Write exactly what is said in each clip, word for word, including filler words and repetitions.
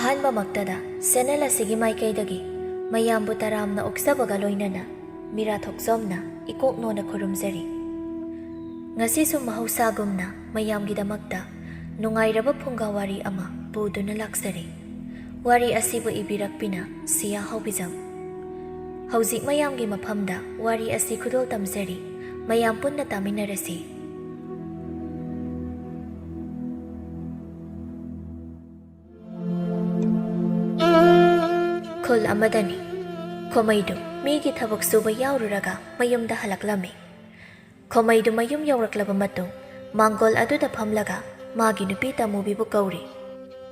ꯑꯍꯥꯟꯕꯃꯛꯇꯗ channel ꯑꯁꯤꯒꯤ ꯃꯥꯏꯀꯩꯗꯒꯤ ꯃꯌꯥꯝꯕꯨ ꯇꯔꯥꯝꯅ ꯑꯣꯛꯆꯕꯒ ꯂꯣꯏꯅꯅ ꯃꯤꯔꯥ ꯊꯣꯛꯆꯣꯝꯅ ꯏꯀꯣꯛ ꯅꯣꯟꯅ ꯈꯨꯔꯨꯝꯖꯔꯤ꯫ ꯉꯁꯤꯁꯨ ꯃꯍꯧꯁꯥꯒꯨꯝꯅ ꯃꯌꯥꯝꯒꯤꯗꯃꯛꯇ ꯅꯨꯡꯉꯥꯏꯔꯕ ꯐꯨꯡꯒꯥ ꯋꯥꯔꯤ ꯑꯃ ꯄꯨꯗꯨꯅ ꯂꯥꯛꯆꯔꯤ꯫ ꯋꯥꯔꯤ ꯑꯁꯤꯕꯨ ꯏꯕꯤꯔꯛꯄꯤꯅ ꯁꯤꯌꯥ ꯍꯥꯎꯕꯤꯖꯝ꯫ ꯍꯧꯖꯤꯛ ꯃꯌꯥꯝꯒꯤ ꯃꯐꯝꯗ ꯋꯥꯔꯤ ꯑꯁꯤ ꯈꯨꯗꯣꯜ ꯇꯝꯖꯔꯤ꯫ ꯃꯌꯥꯝ ꯄꯨꯟꯅ ꯇꯥꯃꯤꯟꯅꯔꯁꯤ꯫ ꯈꯨꯜ ꯑꯃꯗꯅꯤ꯫ ꯈꯣꯃꯩꯗꯨ ꯃꯤꯒꯤ ꯊꯕꯛ ꯁꯨꯕ ꯌꯥꯎꯔꯨꯔꯒ ꯃꯌꯨꯝꯗ ꯍꯜꯂꯛꯂꯝꯃꯤ꯫ ꯈꯣꯃꯩꯗꯨ ꯃꯌꯨꯝ ꯌꯧꯔꯛꯂꯕ ꯃꯇꯨꯡ ꯃꯥꯡꯒꯣꯜ ꯑꯗꯨꯗ ꯐꯝꯂꯒ ꯃꯥꯒꯤ ꯅꯨꯄꯤ ꯇꯃꯨꯕꯤꯕꯨ ꯀꯧꯔꯤ꯫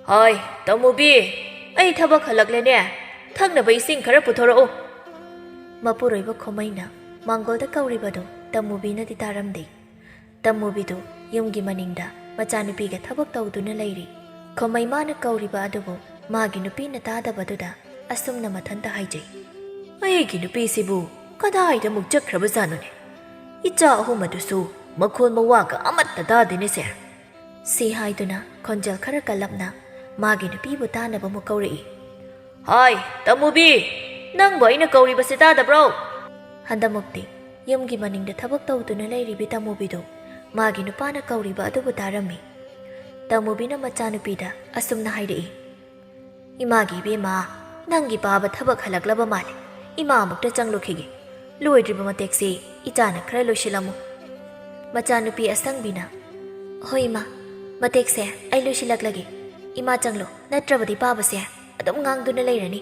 "ꯍꯣꯏ, ꯇꯃꯨꯕꯤ, ꯑꯩ ꯊꯕꯛ ꯍꯜꯂꯛꯂꯦꯅꯦ, ꯊꯛꯅꯕ ꯏꯁꯤꯡ ꯈꯔ ꯄꯨꯊꯣꯔꯛꯎ꯫" ꯃꯄꯨꯔꯣꯏꯕ ꯈꯣꯃꯩꯅ ꯃꯥꯡꯒꯣꯜꯗ ꯀꯧꯔꯤꯕꯗꯨ ꯇꯃꯨꯕꯤꯅꯗꯤ ꯇꯥꯔꯝꯗꯦ꯫ ꯇꯃꯨꯕꯤꯗꯨ ꯌꯨꯝꯒꯤ ꯃꯅꯤꯡꯗ ꯃꯆꯥꯅꯨꯄꯤꯒ ꯊꯕꯛ ꯇꯧꯗꯨꯅ ꯂꯩꯔꯤ꯫ ꯈꯣꯃꯩ ꯃꯥꯅ ꯀꯧꯔꯤꯕ ꯑꯗꯨꯕꯨ ꯃꯥꯒꯤ ꯅꯨꯄꯤꯅ ꯇꯥꯗꯕꯗꯨꯗ ꯑꯁꯨꯝꯅ ꯃꯊꯟꯇ ꯍꯥꯏꯖꯩ, "ꯑꯩꯒꯤ ꯅꯨꯄꯤꯁꯤꯕꯨ ꯀꯗꯥꯏꯗ ꯑꯃꯨꯛ ꯆꯠꯈ꯭ꯔꯕꯖꯥꯠꯅꯣꯅꯦ? ꯏꯆꯥ ꯑꯍꯨꯝ ꯑꯗꯨꯁꯨ ꯃꯈꯣꯜ ꯃꯋꯥꯒ ꯑꯃꯠꯇ ꯇꯥꯗꯦꯅꯦꯁꯦ꯫" ꯁꯤ ꯍꯥꯏꯗꯨꯅ ꯈꯣꯟꯖꯦꯜ ꯈꯔ ꯀꯜꯂꯞꯅ ꯃꯥꯒꯤ ꯅꯨꯄꯤꯕꯨ ꯇꯥꯅꯕ ꯑꯃꯨꯛ ꯀꯧꯔꯛꯏ꯫ "ꯍꯥꯏ, ꯇꯃꯨꯕꯤ, ꯅꯪꯕꯨ ꯑꯩꯅ ꯀꯧꯔꯤꯕꯁꯤ ꯇꯥꯗꯕ꯭ꯔꯣ?" ꯍꯟꯗꯃꯨꯛꯇꯤ ꯌꯨꯝꯒꯤ ꯃꯅꯤꯡꯗ ꯊꯕꯛ ꯇꯧꯗꯨꯅ ꯂꯩꯔꯤꯕꯤ ꯇꯃꯨꯕꯤꯗꯨ ꯃꯥꯒꯤ ꯅꯨꯄꯥꯅ ꯀꯧꯔꯤꯕ ꯑꯗꯨꯕꯨ ꯇꯥꯔꯝꯃꯤ꯫ ꯇꯃꯨꯕꯤꯅ ꯃꯆꯥꯅꯨꯄꯤꯗ ꯑꯁꯨꯝꯅ ꯍꯥꯏꯔꯛꯏ, "ꯏꯃꯥꯒꯤ ꯏꯕꯦꯝꯃ, ꯅꯪꯒꯤ ꯄꯥꯕ ꯊꯕꯛ ꯍꯜꯂꯛꯂꯕ ꯃꯥꯜꯂꯦ꯫ ꯏꯃꯥ ꯑꯃꯨꯛꯇ ꯆꯪꯂꯨꯈꯤꯒꯦ꯫ ꯂꯣꯏꯗ꯭ꯔꯤꯕ ꯃꯇꯦꯛꯁꯤ ꯏꯆꯥꯅ ꯈꯔ ꯂꯣꯏꯁꯤꯜꯂꯝꯃꯨ꯫" ꯃꯆꯥꯅꯨꯄꯤ ꯑꯁꯪꯕꯤꯅ, "ꯍꯣꯏ ꯏꯃꯥ, ꯃꯇꯦꯛꯁꯦ ꯑꯩ ꯂꯣꯏꯁꯤꯜꯂꯛꯂꯒꯦ꯫ ꯏꯃꯥ ꯆꯪꯂꯣ, ꯅꯠꯇ꯭ꯔꯕꯗꯤ ꯄꯥꯕꯁꯦ ꯑꯗꯨꯝ ꯉꯥꯡꯗꯨꯅ ꯂꯩꯔꯅꯤ꯫"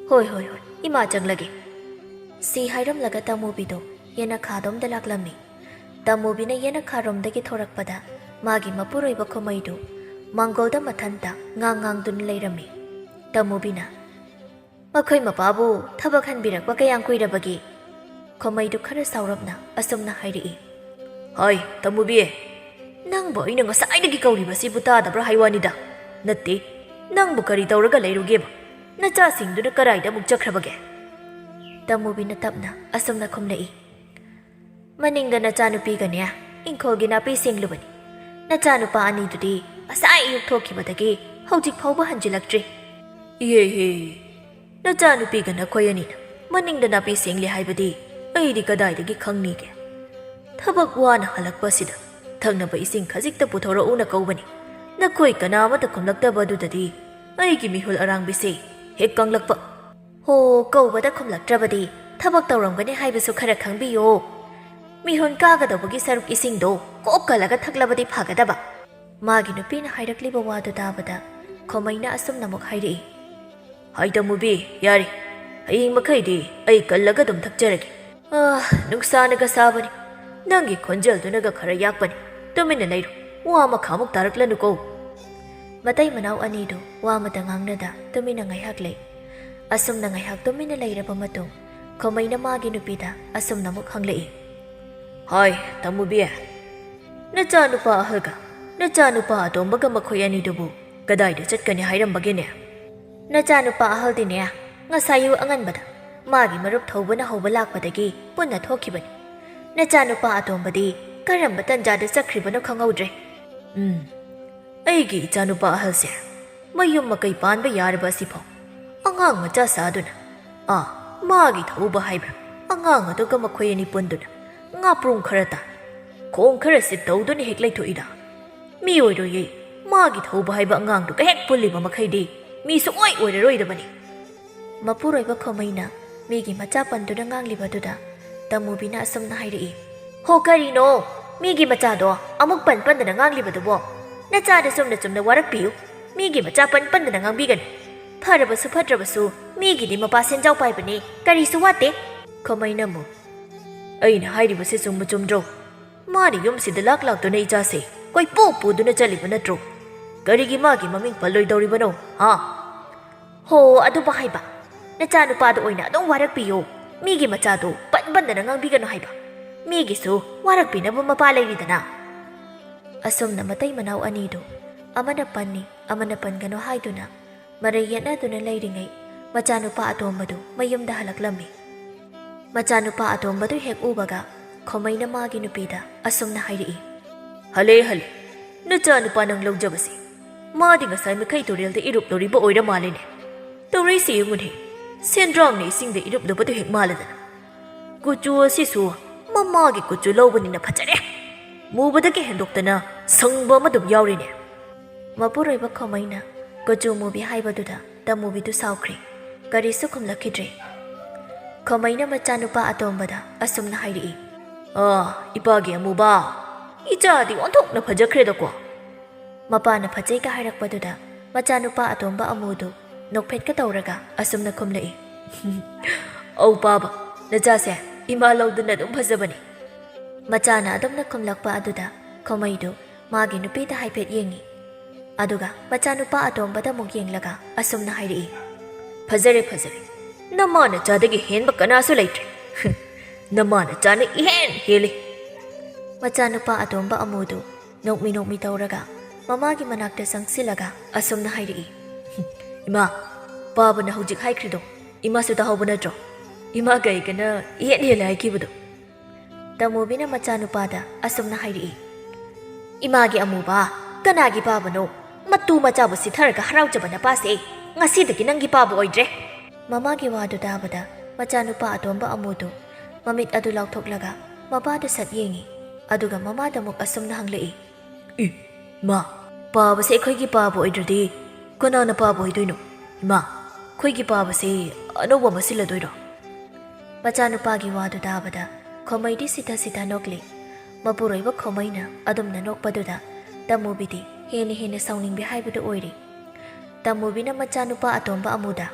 "ꯍꯣꯏ, ꯍꯣꯏ, ꯍꯣꯏ, ꯏꯃꯥ ꯆꯪꯂꯒꯦ꯫" ꯁꯤ ꯍꯥꯏꯔꯝꯂꯒ ꯇꯃꯨꯕꯤꯗꯣ ꯌꯦꯅꯈꯥꯗꯣꯝꯗ ꯂꯥꯛꯂꯝꯃꯤ꯫ ꯇꯃꯨꯕꯤꯅ ꯌꯦꯅꯈꯥꯔꯣꯝꯗꯒꯤ ꯊꯣꯔꯛꯄꯗ ꯃꯥꯒꯤ ꯃꯄꯨꯔꯣꯏꯕ ꯈꯣꯃꯩꯗꯨ ꯃꯥꯡꯒꯣꯜꯗ ꯃꯊꯟꯇ ꯉꯥꯡ ꯉꯥꯡꯗꯨꯅ ꯂꯩꯔꯝꯃꯤ꯫ ꯇꯃꯨꯕꯤꯅ, "ꯃꯈꯣꯏ ꯃꯄꯥꯕꯨ ꯊꯕꯛ ꯍꯟꯕꯤꯔꯛꯄ ꯀꯌꯥꯝ ꯀꯨꯏꯔꯕꯒꯦ?" ꯈꯣꯃꯩꯗꯨ ꯈꯔ ꯁꯥꯎꯔꯞꯅ ꯑꯁꯨꯝꯅ ꯍꯥꯏꯔꯛꯏ, "ꯍꯥꯏ, ꯇꯃꯨꯕꯤ, ꯅꯪꯕꯨ ꯑꯩꯅ ꯉꯁꯥꯏꯗꯒꯤ ꯀꯧꯔꯤꯕꯁꯤꯕꯨ ꯇꯥꯗꯕ꯭ꯔꯥ ꯍꯥꯏ ꯋꯥꯅꯤꯗ꯫ ꯅꯠꯇꯦ, ꯅꯪꯕꯨ ꯀꯔꯤ ꯇꯧꯔꯒ ꯂꯩꯔꯨꯒꯦꯕ? ꯅꯆꯥꯁꯤꯡꯗꯨꯅ ꯀꯔꯥꯏꯗ ꯑꯃꯨꯛ ꯆꯠꯈ꯭ꯔꯕꯒꯦ?" ꯇꯃꯨꯕꯤꯅ ꯇꯞꯅ ꯑꯁꯨꯝꯅ ꯈꯨꯝꯂꯛꯏ, "ꯃꯅꯤꯡꯗ ꯅꯆꯥꯅꯨꯄꯤꯒꯅꯦ ꯏꯪꯈꯣꯜꯒꯤ ꯅꯥꯄꯤ ꯁꯦꯡꯂꯨꯕꯅꯤ꯫ ꯅꯆꯥꯅꯨꯄꯥ ꯑꯅꯤꯗꯨꯗꯤ ꯉꯁꯥꯏ ꯑꯌꯨꯛ ꯊꯣꯛꯈꯤꯕꯗꯒꯤ ꯍꯧꯖꯤꯛ ꯐꯥꯎꯕ ꯍꯟꯖꯤꯜꯂꯛꯇ꯭ꯔꯤ꯫ "ꯏꯍꯦ ꯍꯦ, ꯅꯆꯥꯅꯨꯄꯤꯒ ꯅꯈꯣꯏ ꯑꯅꯤꯅ ꯃꯅꯤꯡꯗ ꯅꯥꯄꯤ ꯁꯦꯡꯂꯤ ꯍꯥꯏꯕꯗꯤ ꯑꯩꯗꯤ ꯀꯗꯥꯏꯗꯒꯤ ꯈꯪꯅꯤꯒꯦ? ꯊꯕꯛ ꯋꯥꯅ ꯍꯜꯂꯛꯄ ꯑꯁꯤꯗ ꯊꯛꯅꯕ ꯏꯁꯤꯡ ꯈꯖꯤꯛꯇ ꯄꯨꯊꯣꯔꯛꯎꯅ ꯀꯧꯕꯅꯤ꯫ ꯅꯈꯣꯏ ꯀꯅꯥ ꯑꯃꯠꯇ ꯈꯨꯝꯂꯛꯇꯕ ꯑꯗꯨꯗꯗꯤ ꯑꯩꯒꯤ ꯃꯤꯍꯨꯜ ꯑꯔꯥꯡꯕꯤꯁꯦ ꯍꯦꯛ ꯀꯪꯂꯛꯄ꯫" "ꯍꯣ, ꯀꯧꯕꯗ ꯈꯨꯝꯂꯛꯇ꯭ꯔꯕꯗꯤ ꯊꯕꯛ ꯇꯧꯔꯝꯒꯅꯤ ꯍꯥꯏꯕꯁꯨ ꯈꯔ ꯈꯪꯕꯤꯌꯣ꯫ ꯃꯤꯍꯨꯟ ꯀꯥꯒꯗꯧꯕꯒꯤ ꯁꯔꯨꯛ ꯏꯁꯤꯡꯗꯣ ꯀꯣꯛ ꯀꯜꯂꯒ ꯊꯛꯂꯕꯗꯤ ꯐꯒꯗꯕ꯫" ꯃꯥꯒꯤ ꯅꯨꯄꯤꯅ ꯍꯥꯏꯔꯛꯂꯤꯕ ꯋꯥꯗꯨ ꯇꯥꯕꯗ ꯈꯣꯃꯩꯅ ꯑꯁꯨꯝꯅ ꯑꯃꯨꯛ ꯍꯥꯏꯔꯛꯏ꯫ "ꯍꯥꯏ ꯇꯃꯨꯕꯤ, ꯌꯥꯔꯦ, ꯍꯌꯦꯡ ꯃꯈꯩꯗꯤ ꯑꯩ ꯀꯜꯂꯒ ꯑꯗꯨꯝ ꯊꯛꯆꯔꯒꯦ꯫ ꯑꯥ, ꯅꯨꯡꯁꯥꯅꯒ ꯁꯥꯕꯅꯤ, ꯅꯪꯒꯤ ꯈꯣꯟꯖꯦꯜꯗꯨꯅꯒ ꯈꯔ ꯌꯥꯛꯄꯅꯤ꯫ ꯇꯨꯃꯤꯟꯅ ꯂꯩꯔꯣ, ꯋꯥ ꯑꯃꯈꯥꯃꯨꯛ ꯇꯥꯔꯛꯂꯅꯨꯀꯣ꯫" ꯃꯇꯩ ꯃꯅꯥꯎ ꯑꯅꯤꯗꯨ ꯋꯥ ꯑꯃꯇ ꯉꯥꯡꯅꯗ ꯇꯨꯃꯤꯟꯅ ꯉꯥꯏꯍꯥꯛ ꯂꯩ꯫ ꯑꯁꯨꯝꯅ ꯉꯥꯏꯍꯥꯛ ꯇꯨꯃꯤꯟꯅ ꯂꯩꯔꯕ ꯃꯇꯨꯡ ꯈꯣꯃꯩꯅ ꯃꯥꯒꯤ ꯅꯨꯄꯤꯗ ꯑꯁꯨꯝꯅ ꯑꯃꯨꯛ ꯍꯪꯂꯛꯏ꯫ "ꯍꯥꯏ, ꯇꯃꯨꯕꯤ, ꯅꯆꯥꯅꯨꯄꯥ ꯑꯍꯜꯒ ꯅꯆꯥꯅꯨꯄꯥ ꯑꯇꯣꯝꯕꯒ ꯃꯈꯣꯏ ꯑꯅꯤꯗꯨꯕꯨ ꯀꯗꯥꯏꯗ ꯆꯠꯀꯅꯤ ꯍꯥꯏꯔꯝꯕꯒꯦꯅꯦ?" "ꯅꯆꯥꯅꯨꯄꯥ ꯑꯍꯜꯗꯤꯅꯦ, ꯉꯁꯥꯏ ꯑꯌꯨꯛ ꯑꯉꯟꯕꯗ ꯃꯥꯒꯤ ꯃꯔꯨꯞ ꯊꯧꯕꯅ ꯍꯧꯕ ꯂꯥꯛꯄꯗꯒꯤ ꯄꯨꯟꯅ ꯊꯣꯛꯈꯤꯕꯅꯤ꯫ ꯅꯆꯥꯅꯨꯄꯥ ꯑꯇꯣꯝꯕꯗꯤ ꯀꯔꯝꯕ ꯇꯟꯖꯥꯗ ꯆꯠꯈ꯭ꯔꯤꯕꯅꯣ ꯈꯪꯍꯧꯗ꯭ꯔꯦ꯫" "ꯎꯝ, ꯑꯩꯒꯤ ꯏꯆꯥꯅꯨꯄꯥ ꯑꯍꯜꯁꯦ ꯃꯌꯨꯝ ꯃꯀꯩ ꯄꯥꯟꯕ ꯌꯥꯔꯕ ꯑꯁꯤꯐꯥꯎ ꯑꯉꯥꯡ ꯃꯆꯥ ꯁꯥꯗꯨꯅ, ꯑꯥ, ꯃꯥꯒꯤ ꯊꯧꯕ ꯍꯥꯏꯕ꯭ꯔꯥ, ꯑꯉꯥꯡ ꯑꯗꯨꯒ ꯃꯈꯣꯏ ꯑꯅꯤ ꯄꯨꯟꯗꯨꯅ ꯉꯥꯄ꯭ꯔꯨꯝ ꯈꯔ ꯇꯥꯏ, ꯈꯣꯡ ꯈꯔ ꯁꯤꯠ ꯇꯧꯗꯨꯅ ꯍꯦꯛ ꯂꯩꯊꯣꯛꯏꯗ꯫ ꯃꯤ ꯑꯣꯏꯔꯣꯏꯌꯦ, ꯃꯥꯒꯤ ꯊꯧꯕ ꯍꯥꯏꯕ ꯑꯉꯥꯡꯗꯨꯒ ꯍꯦꯛ ꯄꯨꯜꯂꯤꯕ ꯃꯈꯩꯗꯤ ꯃꯤ ꯁꯨꯡꯑꯣꯏ ꯑꯣꯏꯔꯔꯣꯏꯗꯕꯅꯤ꯫" ꯃꯄꯨꯔꯣꯏꯕ ꯈꯣꯃꯩꯅ ꯃꯤꯒꯤ ꯃꯆꯥ ꯄꯟꯗꯨꯅ ꯉꯥꯡꯂꯤꯕꯗꯨꯗ ꯇꯃꯨꯕꯤꯅ ꯑꯁꯨꯝꯅ ꯍꯥꯏꯔꯛꯏ꯫ "ꯍꯣ, ꯀꯔꯤꯅꯣ? ꯃꯤꯒꯤ ꯃꯆꯥꯗꯣ ꯑꯃꯨꯛ ꯄꯟ ꯄꯟꯗꯅ ꯉꯥꯡꯂꯤꯕꯗꯨꯕꯣ? ꯅꯆꯥꯗ ꯆꯨꯝꯅ ꯆꯨꯝꯅ ꯋꯥꯔꯛꯄꯤꯌꯨ꯫ ꯃꯤꯒꯤ ꯃꯆꯥ ꯄꯟ ꯄꯟꯗꯅ ꯉꯥꯡꯕꯤꯒꯅꯨ꯫ ꯐꯔꯕꯁꯨ ꯐꯠꯇ꯭ꯔꯕꯁꯨ ꯃꯤꯒꯤꯗꯤ ꯃꯄꯥ ꯁꯦꯟꯖꯥꯎ ꯄꯥꯏꯕꯅꯤ, ꯀꯔꯤꯁꯨ ꯋꯥꯠꯇꯦ꯫" ꯈꯣꯃꯩꯅ ꯑꯃꯨꯛ, "ꯑꯩꯅ ꯍꯥꯏꯔꯤꯕꯁꯤ ꯆꯨꯝꯕ ꯆꯨꯝꯗ꯭ꯔꯣ? ꯃꯥꯅ ꯌꯨꯝꯁꯤꯗ ꯂꯥꯛ ꯂꯥꯛꯇꯨꯅ ꯏꯆꯥꯁꯦ ꯀꯣꯏꯄꯨ ꯄꯨꯗꯨꯅ ꯆꯠꯂꯤꯕ ꯅꯠꯇ꯭ꯔꯣ? ꯀꯔꯤꯒꯤ ꯃꯥꯒꯤ ꯃꯃꯤꯡ ꯄꯜꯂꯣꯏꯗꯧꯔꯤꯕꯅꯣ, ꯍꯥ?" "ꯍꯣ, ꯑꯗꯨꯕꯨ ꯍꯥꯏꯕ, ꯅꯆꯥꯅꯨꯄꯥꯗ ꯑꯣꯏꯅ ꯑꯗꯨꯝ ꯋꯥꯔꯛꯄꯤꯌꯣ꯫ ꯃꯤꯒꯤ ꯃꯆꯥꯗꯣ ꯄꯟ ꯄꯟꯗꯅ ꯉꯥꯡꯕꯤꯒꯅꯨ ꯍꯥꯏꯕ꯫ ꯃꯤꯒꯤꯁꯨ ꯋꯥꯔꯛꯄꯤꯅꯕ ꯃꯄꯥ ꯂꯩꯔꯤꯗꯅ꯫" ꯑꯁꯨꯝꯅ ꯃꯇꯩ ꯃꯅꯥꯎ ꯑꯅꯤꯗꯨ ꯑꯃꯅ ꯄꯟꯅꯤ, ꯑꯃꯅ ꯄꯟꯒꯅꯨ ꯍꯥꯏꯗꯨꯅ ꯃꯔꯩ ꯌꯦꯠꯅꯗꯨꯅ ꯂꯩꯔꯤꯉꯩ ꯃꯆꯥꯅꯨꯄꯥ ꯑꯇꯣꯝꯕꯗꯨ ꯃꯌꯨꯝꯗ ꯍꯜꯂꯛꯂꯝꯃꯤ꯫ ꯃꯆꯥꯅꯨꯄꯥ ꯑꯇꯣꯝꯕꯗꯨ ꯍꯦꯛ ꯎꯕꯒ ꯈꯣꯃꯩꯅ ꯃꯥꯒꯤ ꯅꯨꯄꯤꯗ ꯑꯁꯨꯝꯅ ꯍꯥꯏꯔꯛꯏ꯫ "ꯍꯜꯂꯦ, ꯍꯜꯂꯦ, ꯅꯆꯥꯅꯨꯄꯥ ꯅꯪ ꯂꯧꯖꯕꯁꯤ ꯃꯥꯗꯤ ꯉꯁꯥꯏ ꯃꯈꯩ ꯇꯨꯔꯦꯜꯗ ꯏꯔꯨꯞꯂꯨꯔꯤꯕ ꯑꯣꯏꯔ ꯃꯥꯜꯂꯦꯅꯦ꯫ ꯇꯧꯔꯛꯏꯁꯤ ꯌꯦꯡꯉꯨꯅꯦ, ꯁꯦꯟꯗ꯭ꯔꯥꯡꯅ ꯏꯁꯤꯡꯗ ꯏꯔꯨꯞꯂꯨꯕꯗꯨ ꯍꯦꯛ ꯃꯥꯜꯂꯗꯅ꯫ ꯀꯨꯆꯨ ꯑꯁꯤꯁꯨ ꯃꯃꯥꯒꯤ ꯀꯨꯆꯨ ꯂꯧꯕꯅꯤꯅ ꯐꯖꯔꯦ꯫ ꯃꯨꯕꯗꯒꯤ ꯍꯦꯟꯗꯣꯛꯇꯅ ꯁꯪꯕ ꯑꯃ ꯑꯗꯨꯝ ꯌꯥꯎꯔꯤꯅꯦ꯫ ꯃꯄꯨꯔꯣꯏꯕ ꯈꯣꯃꯩꯅ ꯀꯨꯆꯨ ꯃꯨꯕꯤ ꯍꯥꯏꯕꯗꯨꯗ ꯇꯃꯨꯕꯤꯗꯨ ꯁꯥꯎꯈ꯭ꯔꯦ꯫ ꯀꯔꯤꯁꯨ ꯈꯨꯝꯂꯛꯈꯤꯗ꯭ꯔꯦ꯫ ꯈꯣꯃꯩꯅ ꯃꯆꯥꯅꯨꯄꯥ ꯑꯇꯣꯝꯕꯗ ꯑꯁꯨꯝꯅ ꯍꯥꯏꯔꯛꯏ, "ꯑꯥ, ꯏꯄꯥꯒꯤ ꯑꯃꯨꯕ, ꯏꯆꯥꯗꯤ ꯑꯣꯟꯊꯣꯛꯅ ꯐꯖꯈ꯭ꯔꯦꯗꯀꯣ꯫" ꯃꯄꯥꯅ ꯐꯖꯩꯒ ꯍꯥꯏꯔꯛꯄꯗꯨꯗ ꯃꯆꯥꯅꯨꯄꯥ ꯑꯇꯣꯝꯕ ꯑꯃꯨꯗꯨ ꯅꯣꯛꯐꯦꯠꯀ ꯇꯧꯔꯒ ꯑꯁꯨꯝꯅ ꯈꯨꯝꯂꯛꯏ, "ꯑꯧ ꯄꯥꯕ, ꯅꯆꯥꯁꯦ ꯏꯃꯥ ꯂꯧꯗꯨꯅ ꯑꯗꯨꯝ ꯐꯖꯕꯅꯤ꯫" ꯃꯆꯥꯅ ꯑꯗꯨꯝꯅ ꯈꯨꯝꯂꯛꯄ ꯑꯗꯨꯗ ꯈꯣꯃꯩꯗꯨ ꯃꯥꯒꯤ ꯅꯨꯄꯤꯗ ꯍꯥꯏꯐꯦꯠ ꯌꯦꯡꯉꯤ꯫ ꯑꯗꯨꯒ ꯃꯆꯥꯅꯨꯄꯥ ꯑꯇꯣꯝꯕꯗ ꯑꯃꯨꯛ ꯌꯦꯡꯂꯒ ꯑꯁꯨꯝꯅ ꯍꯥꯏꯔꯛꯏ, "ꯐꯖꯔꯦ, ꯐꯖꯔꯦ꯫ ꯅꯃꯥ ꯅꯆꯥꯗꯒꯤ ꯍꯦꯟꯕ ꯀꯅꯥꯁꯨ ꯂꯩꯇ꯭ꯔꯦ꯫ ꯅꯃꯥ ꯅꯆꯥꯅ ꯏꯍꯦꯟ ꯍꯦꯜꯂꯤ꯫" ꯃꯆꯥꯅꯨꯄꯥ ꯑꯇꯣꯝꯕ ꯑꯃꯨꯗꯨ ꯅꯣꯛꯃꯤ ꯅꯣꯛꯃꯤ ꯇꯧꯔꯒ ꯃꯃꯥꯒꯤ ꯃꯅꯥꯛꯇ ꯆꯪꯁꯤꯜꯂꯒ ꯑꯁꯨꯝꯅ ꯍꯥꯏꯔꯛꯏ, "ꯏꯃꯥ, ꯄꯥꯕꯅ ꯍꯧꯖꯤꯛ ꯍꯥꯏꯈ꯭ꯔꯤꯗꯣ ꯏꯃꯥꯁꯨ ꯇꯥꯍꯧꯕ ꯅꯠꯇ꯭ꯔꯣ? ꯏꯃꯥꯒ ꯑꯩꯒꯅ ꯏꯍꯦꯟ ꯍꯦꯜꯂꯦ ꯍꯥꯏꯈꯤꯕꯗꯣ?" ꯇꯃꯨꯕꯤꯅ ꯃꯆꯥꯅꯨꯄꯥꯗ ꯑꯁꯨꯝꯅ ꯍꯥꯏꯔꯛꯏ, "ꯏꯃꯥꯒꯤ ꯑꯃꯨꯕ, ꯀꯅꯥꯒꯤ ꯄꯥꯕꯅꯣ? ꯃꯇꯨ ꯃꯆꯥꯕꯨ ꯁꯤꯊꯔꯒ ꯍꯔꯥꯎꯖꯕ ꯅꯄꯥꯁꯦ ꯉꯁꯤꯗꯒꯤ ꯅꯪꯒꯤ ꯄꯥꯕ ꯑꯣꯏꯗ꯭ꯔꯦ꯫" ꯃꯃꯥꯒꯤ ꯋꯥꯗꯨ ꯇꯥꯕꯗ ꯃꯆꯥꯅꯨꯄꯥ ꯑꯇꯣꯝꯕ ꯑꯃꯨꯗꯨ ꯃꯃꯤꯠ ꯑꯗꯨ ꯂꯥꯎꯊꯣꯛꯂꯒ ꯃꯄꯥꯗ ꯁꯠ ꯌꯦꯡꯉꯤ꯫ ꯑꯗꯨꯒ ꯃꯃꯥꯗ ꯑꯃꯨꯛ ꯑꯁꯨꯝꯅ ꯍꯪꯂꯛꯏ, "ꯏ, ꯃꯥ, ꯄꯥꯕꯁꯦ ꯑꯩꯈꯣꯏꯒꯤ ꯄꯥꯕ ꯑꯣꯏꯗ꯭ꯔꯗꯤ ꯀꯅꯥꯅ ꯄꯥꯕ ꯑꯣꯏꯗꯣꯏꯅꯣ? ꯏꯃꯥ, ꯑꯩꯈꯣꯏꯒꯤ ꯄꯥꯕꯁꯦ ꯑꯅꯧꯕ ꯑꯃ ꯁꯤꯜꯂꯗꯣꯏꯔꯣ?" ꯃꯆꯥꯅꯨꯄꯥꯒꯤ ꯋꯥꯗꯨ ꯇꯥꯕꯗ ꯈꯣꯃꯩꯗꯤ ꯁꯤꯊ ꯁꯤꯊ ꯅꯣꯛꯂꯤ꯫ ꯃꯄꯨꯔꯣꯏꯕ ꯈꯣꯃꯩꯅ ꯑꯗꯨꯝꯅ ꯅꯣꯛꯄꯗꯨꯗ ꯇꯃꯨꯕꯤꯗꯤ ꯍꯦꯟꯅ ꯍꯦꯟꯅ ꯁꯥꯎꯅꯤꯡꯕꯤ ꯍꯥꯏꯕꯗꯨ ꯑꯣꯏꯔꯤ꯫ ꯇꯃꯨꯕꯤꯅ ꯃꯆꯥꯅꯨꯄꯥ ꯑꯇꯣꯝꯕ ꯑꯃꯨꯗ,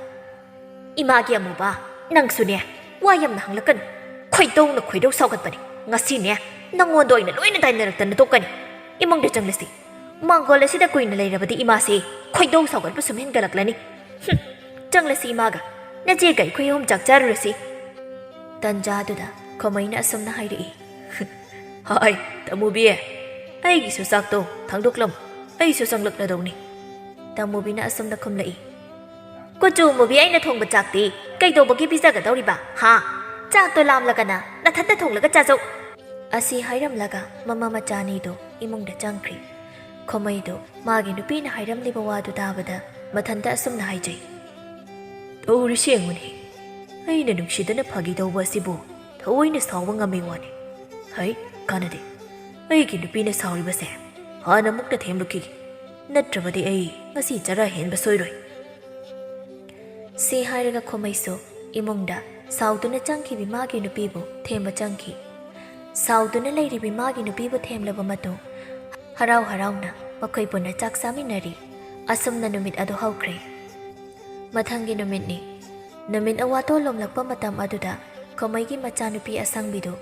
"ꯏꯃꯥꯒꯤ ꯑꯃꯨꯕ, ꯅꯪꯁꯨꯅꯦ, ꯋꯥ ꯌꯥꯝꯅ ꯍꯪꯂꯛꯀꯅꯨ꯫ ꯈꯣꯏꯗꯧꯅ ꯈꯣꯏꯗꯧ ꯁꯥꯎꯒꯠꯄꯅꯤ꯫ ꯉꯁꯤꯅꯦ, ꯅꯪꯉꯣꯟꯗ ꯑꯣꯏꯅ ꯂꯣꯏꯅ ꯇꯥꯏꯅꯔꯛꯇꯅ ꯇꯣꯛꯀꯅꯤ꯫ ꯏꯃꯨꯡꯗ ꯆꯪꯂꯁꯤ꯫ ꯃꯥꯡꯒꯣꯜ ꯑꯁꯤꯗ ꯀꯨꯏꯅ ꯂꯩꯔꯕꯗꯤ ꯏꯃꯥꯁꯦ ꯈꯣꯏꯗꯧ ꯁꯥꯎꯒꯠꯄ ꯁꯨꯝ ꯍꯦꯟꯒꯠꯂꯛꯂꯅꯤ꯫ ꯍꯨꯝ, ꯆꯪꯂꯁꯤ ꯏꯃꯥꯒ꯫ ꯅꯆꯦꯒ ꯑꯩꯈꯣꯏ ꯑꯍꯨꯝ ꯆꯥꯛ ꯆꯥꯔꯨꯔꯁꯤ꯫" ꯇꯟꯖꯥꯗꯨꯗ ꯈꯣꯃꯩꯅ ꯑꯁꯨꯝꯅ ꯍꯥꯏꯔꯛꯏ, "ꯍꯥꯏ, ꯇꯃꯨꯕꯤ, ꯑꯩꯒꯤꯁꯨ ꯆꯥꯛꯇꯣ ꯊꯥꯡꯗꯣꯛꯂꯝꯃꯨ, ꯑꯩꯁꯨ ꯆꯪꯂꯛꯂꯗꯧꯅꯤ꯫" ꯇꯃꯨꯕꯤꯅ ꯑꯁꯨꯝꯅ ꯈꯨꯝꯂꯛꯏ, "ꯀꯨꯆꯨ ꯃꯨꯕꯤ, ꯑꯩꯅ ꯊꯣꯡꯕ ꯆꯥꯛꯇꯤ ꯀꯩꯗꯧꯕꯒꯤ ꯄꯤꯖꯒꯗꯧꯔꯤꯕ, ꯍꯥ? ꯆꯥꯛꯇꯣ ꯂꯥꯝꯂꯒꯅ ꯅꯊꯟꯇ ꯊꯣꯡꯂꯒ ꯆꯥꯖꯧ꯫" ꯑꯁꯤ ꯍꯥꯏꯔꯝꯂꯒ ꯃꯃꯥ ꯃꯆꯥꯅꯤꯗꯨ ꯏꯃꯨꯡꯗ ꯆꯪꯈ꯭ꯔꯦ꯫ ꯈꯣꯃꯩꯗꯨ ꯃꯥꯒꯤ ꯅꯨꯄꯤꯅ ꯍꯥꯏꯔꯝꯂꯤꯕ ꯋꯥꯗꯨ ꯇꯥꯕꯗ ꯃꯊꯟꯇ ꯑꯁꯨꯝꯅ ꯍꯥꯏꯖꯩ, "ꯇꯧꯔꯤꯁꯤ ꯌꯦꯡꯉꯨꯅꯦ, ꯑꯩꯅ ꯅꯨꯡꯁꯤꯗꯅ ꯐꯥꯒꯤ ꯇꯧꯕ ꯑꯁꯤꯕꯨ ꯊꯑꯣꯏꯅ ꯁꯥꯎꯕ ꯉꯝꯃꯤ ꯋꯥꯅꯤ꯫ ꯍꯩ, ꯀꯥꯟꯅꯗꯦ, ꯑꯩꯒꯤ ꯅꯨꯄꯤꯅ ꯁꯥꯎꯔꯤꯕꯁꯦ ꯍꯥꯟꯅ ꯃꯨꯛꯇ ꯊꯦꯝꯂꯨꯈꯤꯒꯦ, ꯅꯠꯇ꯭ꯔꯕꯗꯤ ꯑꯩ ꯉꯁꯤ ꯆꯔꯥ ꯍꯦꯟꯕ ꯁꯣꯏꯔꯣꯏ"꯫ ꯁꯤ ꯍꯥꯏꯔꯒ ꯈꯣꯃꯩꯁꯨ ꯏꯃꯨꯡꯗ ꯁꯥꯎꯗꯨꯅ ꯆꯪꯈꯤꯕꯤ ꯃꯥꯒꯤ ꯅꯨꯄꯤꯕꯨ ꯊꯦꯝꯕ ꯆꯪꯈꯤ꯫ ꯁꯥꯎꯗꯨꯅ ꯂꯩꯔꯤꯕꯤ ꯃꯥꯒꯤ ꯅꯨꯄꯤꯕꯨ ꯊꯦꯝꯂꯕ ꯃꯇꯨꯡ, ꯍꯔꯥꯎ ꯍꯔꯥꯎꯅ ꯃꯈꯣꯏ ꯄꯨꯟꯅ ꯆꯥꯛ ꯆꯥꯃꯤꯟꯅꯔꯤ꯫ ꯑꯁꯨꯝꯅ ꯅꯨꯃꯤꯠ ꯑꯗꯨ ꯍꯧꯈ꯭ꯔꯦ꯫ ꯃꯊꯪꯒꯤ ꯅꯨꯃꯤꯠꯅꯤ꯫ ꯅꯨꯃꯤꯠ ꯑꯋꯥꯇꯣ ꯂꯣꯝꯂꯛꯄ ꯃꯇꯝ ꯑꯗꯨꯗ ꯈꯣꯃꯩꯒꯤ ꯃꯆꯥꯅꯨꯄꯤ ꯑꯁꯪꯕꯤꯗꯨ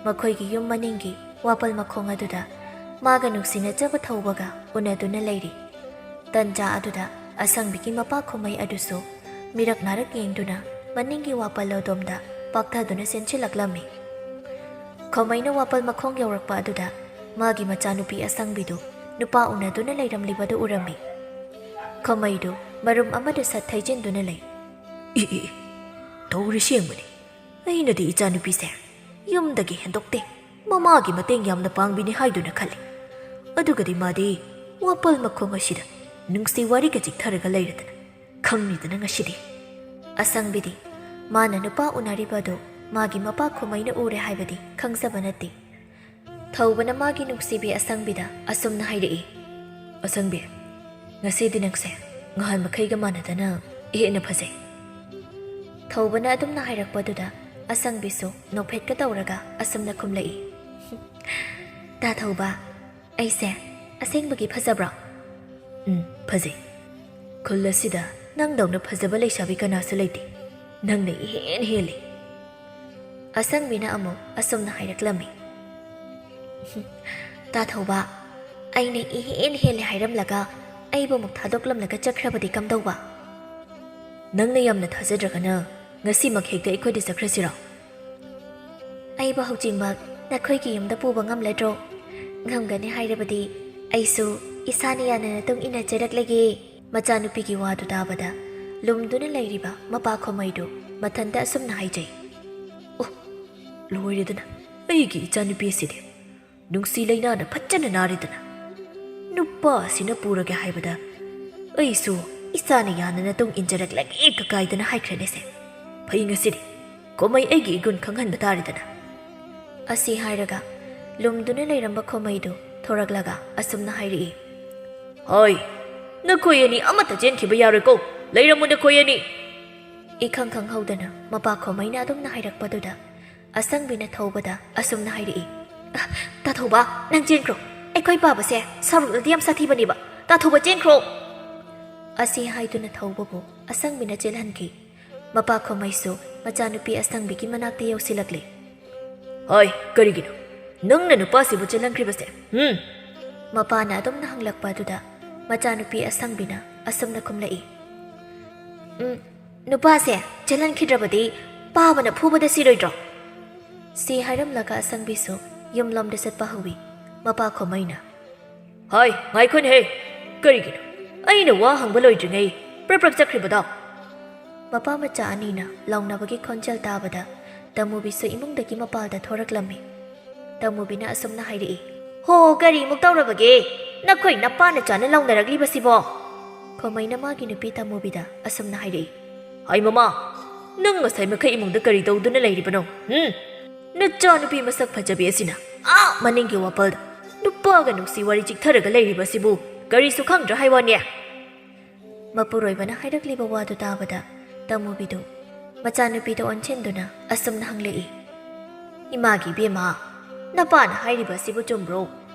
ꯃꯈꯣꯏꯒꯤ ꯌꯨꯝ ꯃꯅꯤꯡꯒꯤ ꯋꯥꯄꯜ ꯃꯈꯣꯡ ꯑꯗꯨꯗ ꯃꯥꯒ ꯅꯨꯡꯁꯤꯅꯖꯕ ꯊꯧꯕꯒ ꯎꯅꯗꯨꯅ ꯂꯩꯔꯤ꯫ ꯇꯟꯖꯥ ꯑꯗꯨꯗ ꯑꯁꯪꯕꯤꯒꯤ ꯃꯄꯥ ꯈꯣꯃꯩ ꯑꯗꯨꯁꯨ ꯃꯤꯔꯛ ꯅꯥꯔꯛ ꯌꯦꯡꯗꯨꯅ ꯃꯅꯤꯡꯒꯤ ꯋꯥꯄꯜ ꯑꯗꯣꯝꯗ ꯄꯥꯛꯊꯗꯨꯅ ꯆꯦꯟꯁꯤꯜꯂꯛꯂꯝꯃꯤ꯫ ꯈꯣꯃꯩꯅ ꯋꯥꯄꯜ ꯃꯈꯣꯡ ꯌꯧꯔꯛꯄ ꯑꯗꯨꯗ ꯃꯥꯒꯤ ꯃꯆꯥꯅꯨꯄꯤ ꯑꯁꯪꯕꯤꯗꯨ ꯅꯨꯄꯥ ꯎꯅꯗꯨꯅ ꯂꯩꯔꯝꯂꯤꯕꯗꯨ ꯎꯔꯝꯃꯤ꯫ ꯈꯣꯃꯩꯗꯨ ꯃꯔꯨꯝ ꯑꯃꯗ ꯁꯠ ꯊꯩꯖꯤꯟꯗꯨꯅ ꯂꯩ꯫ "ꯏ, ꯏ, ꯏ, ꯇꯧꯔꯤꯁꯤ ꯌꯦꯡꯕꯅꯤ꯫ ꯑꯩꯅꯗꯤ ꯏꯆꯥꯅꯨꯄꯤꯁꯦ ꯌꯨꯝꯗꯒꯤ ꯍꯦꯟꯗꯣꯛꯇꯦ, ꯃꯃꯥꯒꯤ ꯃꯇꯦꯡ ꯌꯥꯝꯅ ꯄꯥꯡꯕꯤꯅꯤ ꯍꯥꯏꯗꯨꯅ ꯈꯜꯂꯤ꯫ ꯑꯗꯨꯒꯗꯤ ꯃꯥꯗꯤ ꯋꯥꯄꯜ ꯃꯈꯣꯡ ꯑꯁꯤꯗ ꯅꯨꯡꯁꯤ ꯋꯥꯔꯤꯒ ꯆꯤꯛꯊꯔꯒ ꯂꯩꯔꯗꯅ ꯈꯪꯅꯤꯗꯅ ꯉꯁꯤꯗꯤ"꯫ ꯑꯁꯪꯕꯤꯗꯤ ꯃꯥꯅ ꯅꯨꯄꯥ ꯎꯅꯔꯤꯕ ꯑꯗꯨ ꯃꯥꯒꯤ ꯃꯄꯥ ꯈꯣꯃꯩꯅ ꯎꯔꯦ ꯍꯥꯏꯕꯗꯤ ꯈꯪꯖꯕ ꯅꯠꯇꯦ꯫ ꯊꯧꯕꯅ ꯃꯥꯒꯤ ꯅꯨꯡꯁꯤꯕꯤ ꯑꯁꯪꯕꯤꯗ ꯑꯁꯨꯝꯅ ꯍꯥꯏꯔꯛꯏ, "ꯑꯁꯪꯕꯤ, ꯉꯁꯤꯗꯤ ꯅꯪꯁꯦ ꯉꯍꯥꯟ ꯃꯈꯩꯒ ꯃꯥꯟꯅꯗꯅ ꯍꯦꯟꯅ ꯐꯖꯩ"꯫ ꯊꯧꯕꯅ ꯑꯗꯨꯝꯅ ꯍꯥꯏꯔꯛꯄꯗꯨꯗ ꯑꯁꯪꯕꯤꯁꯨ ꯅꯣꯛꯐꯦꯠꯀ ꯇꯧꯔꯒ ꯑꯁꯨꯝꯅ ꯈꯨꯝꯂꯛꯏ, "ꯇꯥ ꯊꯧꯕ, ꯑꯩꯁꯦ ꯑꯁꯦꯡꯕꯒꯤ ꯐꯖꯕ꯭ꯔꯣ?" "ꯎꯝ, ꯐꯖꯩ꯫ ꯈꯨꯜ ꯑꯁꯤꯗ ꯅꯪꯗꯧꯅ ꯐꯖꯕ ꯂꯩꯁꯥꯕꯤ ꯀꯅꯥꯁꯨ ꯂꯩꯇꯦ꯫ ꯅꯪꯅ ꯏꯍꯦꯟ ꯍꯦꯜꯂꯤ"꯫ ꯑꯁꯪꯕꯤꯅ ꯑꯃꯨꯛ ꯑꯁꯨꯝꯅ ꯍꯥꯏꯔꯛꯂꯝꯃꯤ, "ꯇꯥ ꯊꯧꯕ, ꯑꯩꯅ ꯏꯍꯦꯟ ꯍꯦꯜꯂꯦ ꯍꯥꯏꯔꯝꯂꯒ ꯑꯩꯕꯨ ꯑꯃꯨꯛ ꯊꯥꯗꯣꯛꯂꯝꯂꯒ ꯆꯠꯈ꯭ꯔꯕꯗꯤ ꯀꯝꯗꯧꯕ?" "ꯅꯪꯅ ꯌꯥꯝꯅ ꯊꯥꯖꯗ꯭ꯔꯒꯅ ꯉꯁꯤꯃꯛ ꯍꯦꯛꯇ ꯑꯩꯈꯣꯏꯗ ꯆꯠꯈ꯭ꯔꯁꯤꯔꯣ?" "ꯑꯩꯕꯨ ꯍꯧꯖꯤꯛꯃꯛ ꯅꯈꯣꯏꯒꯤ ꯌꯨꯝꯗ ꯄꯨꯕ ꯉꯝꯂꯗ꯭ꯔꯣ? ꯉꯝꯒꯅꯤ ꯍꯥꯏꯔꯕꯗꯤ ꯑꯩꯁꯨ ꯏꯁꯥꯅ ꯌꯥꯅ ꯅꯇꯨꯡ ꯏꯟꯅꯖꯔꯛꯂꯒꯦ"꯫ ꯃꯆꯥꯅꯨꯄꯤꯒꯤ ꯋꯥꯗꯨ ꯇꯥꯕꯗ ꯂꯨꯝꯗꯨꯅ ꯂꯩꯔꯤꯕ ꯃꯄꯥ ꯈꯣꯃꯩꯗꯨ ꯃꯊꯟꯇ ꯑꯁꯨꯝꯅ ꯍꯥꯏꯖꯩ, "ꯑꯣ, ꯂꯣꯏꯔꯦꯗꯅ, ꯑꯩꯒꯤ ꯏꯆꯥꯅꯨꯄꯤ ꯑꯁꯤꯗꯤ ꯅꯨꯡꯁꯤ ꯂꯩꯅꯥꯅ ꯐꯖꯅ ꯅꯥꯔꯦꯗꯅ"꯫ ꯅꯨꯄꯥ ꯑꯁꯤꯅ ꯄꯨꯔꯒꯦ ꯍꯥꯏꯕꯗ ꯑꯩꯁꯨ ꯏꯆꯥꯅ ꯌꯥꯅꯅ ꯇꯨꯡ ꯏꯟꯖꯔꯛꯂꯒꯦ ꯀꯀꯥꯏꯗꯅ ꯍꯥꯏꯈ꯭ꯔꯅꯤꯁꯦ꯫ ꯐꯩ ꯉꯁꯤꯗꯤ ꯈꯣꯃꯩ ꯑꯩꯒꯤ ꯏꯒꯨꯟ ꯈꯪꯍꯟꯕ ꯇꯥꯔꯦꯗꯅ꯫ ꯑꯁꯤ ꯍꯥꯏꯔꯒ ꯂꯨꯝꯗꯨꯅ ꯂꯩꯔꯝꯕ ꯈꯣꯃꯩꯗꯨ ꯊꯣꯔꯛꯂꯒ ꯑꯁꯨꯝꯅ ꯍꯥꯏꯔꯛꯏ꯫ ꯍꯣꯏ, ꯅꯈꯣꯏ ꯑꯅꯤ ꯑꯃꯠꯇ ꯆꯦꯟꯈꯤꯕ ꯌꯥꯔꯣꯏꯀꯣ, ꯂꯩꯔꯝꯃꯨ ꯅꯈꯣꯏ ꯑꯅꯤ꯫ ꯏꯈꯪ ꯈꯪꯍꯧꯗꯅ ꯃꯄꯥ ꯈꯣꯃꯩꯅ ꯑꯗꯨꯝꯅ ꯍꯥꯏꯔꯛꯄꯗꯨꯗ ꯑꯁꯪꯕꯤꯅ ꯊꯧꯕꯗ ꯑꯁꯨꯝꯅ ꯍꯥꯏꯔꯛꯏ꯫ "ꯑ, ꯇꯥꯊꯧꯕ, ꯅꯪ ꯆꯦꯟꯈ꯭ꯔꯣ꯫ ꯑꯩꯈꯣꯏ ꯄꯥꯕꯁꯦ ꯁꯥꯎꯔꯛꯂꯗꯤ ꯌꯥꯝ ꯁꯥꯊꯤꯕꯅꯦꯕ꯫ ꯇꯥꯊꯧꯕ, ꯆꯦꯟꯈ꯭ꯔꯣ!" ꯑꯁꯤ ꯍꯥꯏꯗꯨꯅ ꯊꯧꯕꯕꯨ ꯑꯁꯪꯕꯤꯅ ꯆꯦꯜꯍꯟꯈꯤ꯫ ꯃꯄꯥ ꯈꯣꯃꯩꯁꯨ ꯃꯆꯥꯅꯨꯄꯤ ꯑꯁꯪꯕꯤꯒꯤ ꯃꯅꯥꯛꯇ ꯌꯧꯁꯤꯜꯂꯛꯂꯦ꯫ "ꯍꯣꯏ, ꯀꯔꯤꯒꯤꯅꯣ ꯅꯪꯅ ꯅꯨꯄꯥꯁꯤꯕꯨ ꯆꯦꯜꯍꯟꯈ꯭ꯔꯤꯕꯁꯦ? ꯎꯝ?" ꯃꯄꯥꯅ ꯑꯗꯨꯝꯅ ꯍꯪꯂꯛꯄ ꯑꯗꯨꯗ ꯃꯆꯥꯅꯨꯄꯤ ꯑꯁꯪꯕꯤꯅ ꯑꯁꯨꯝꯅ ꯈꯨꯝꯂꯛꯏ꯫ "ꯎꯝ, ꯅꯨꯄꯥꯁꯦ ꯆꯦꯜꯍꯟꯈꯤꯗ꯭ꯔꯕꯗꯤ ꯄꯥꯕꯅ ꯐꯨꯕꯗ ꯁꯤꯔꯣꯏꯗ꯭ꯔꯣ?" ꯁꯤ ꯍꯥꯏꯔꯝꯂꯒ ꯑꯁꯪꯕꯤꯁꯨ ꯌꯨꯝꯂꯣꯝꯗ ꯆꯠꯄ ꯍꯧꯏ꯫ ꯃꯄꯥ ꯈꯣꯃꯩꯅ, "ꯍꯥꯏ, ꯉꯥꯏꯈꯣꯅꯦꯍꯦ, ꯀꯔꯤꯒꯤꯅꯣ ꯑꯩꯅ ꯋꯥ ꯍꯪꯕ ꯂꯣꯏꯗ꯭ꯔꯤꯉꯩ ꯄ꯭ꯔꯞ ꯄ꯭ꯔꯞ ꯆꯠꯈ꯭ꯔꯤꯕꯗꯣ?" ꯃꯄꯥ ꯃꯆꯥ ꯑꯅꯤꯅ ꯂꯥꯎꯅꯕꯒꯤ ꯈꯣꯟꯖꯦꯜ ꯇꯥꯕꯗ ꯇꯃꯨꯕꯤꯁꯨ ꯏꯃꯨꯡꯗꯒꯤ ꯃꯄꯥꯜꯗ ꯊꯣꯔꯛꯂꯝꯃꯤ꯫ ꯇꯃꯨꯕꯤꯅ ꯑꯁꯨꯝꯅ ꯍꯥꯏꯔꯛꯏ꯫ "ꯍꯣ, ꯀꯔꯤꯃꯨꯛ ꯇꯧꯔꯕꯒꯦ? ꯅꯈꯣꯏ ꯅꯄꯥ ꯅꯆꯥꯅ ꯂꯥꯎꯅꯔꯛꯂꯤꯕꯁꯤꯕꯣ?" ꯈꯣꯃꯩꯅ ꯃꯥꯒꯤ ꯅꯨꯄꯤ ꯇꯃꯨꯕꯤꯗ ꯑꯁꯨꯝꯅ ꯍꯥꯏꯔꯛꯏ꯫ "ꯍꯥꯏ ꯃꯃꯥ, ꯅꯪ ꯉꯁꯥꯏ ꯃꯈꯩ ꯏꯃꯨꯡꯗ ꯀꯔꯤ ꯇꯧꯗꯨꯅ ꯂꯩꯔꯤꯕꯅꯣ? ꯎꯝ? ꯅꯆꯥꯅꯨꯄꯤ ꯃꯁꯛ ꯐꯖꯕꯤ ꯑꯁꯤꯅ ꯑꯥ ꯃꯅꯤꯡꯒꯤ ꯋꯥꯄꯜꯗ ꯅꯨꯄꯥꯒ ꯅꯨꯡꯁꯤ ꯋꯥꯔꯤ ꯆꯤꯛꯊꯔꯒ ꯂꯩꯔꯤꯕꯁꯤꯕꯨ ꯀꯔꯤꯁꯨ ꯈꯪꯗ꯭ꯔꯥ ꯍꯥꯏ ꯋꯥꯅꯦ?" ꯃꯄꯨꯔꯣꯏꯕꯅ ꯍꯥꯏꯔꯛꯂꯤꯕ ꯋꯥꯗꯨ ꯇꯥꯕꯗ ꯇꯃꯨꯕꯤꯗꯨ ꯃꯆꯥꯅꯨꯄꯤꯗ ꯑꯣꯟꯁꯤꯟꯗꯨꯅ ꯑꯁꯨꯝꯅ ꯍꯪꯂꯛꯏ꯫ "ꯏꯃꯥꯒꯤ ꯏꯕꯦꯝꯃ, ꯅꯄꯥꯅ ꯍꯥꯏꯔꯤꯕ ꯑꯁꯤꯕꯨ ꯆꯨꯝꯕ꯭ꯔꯣ?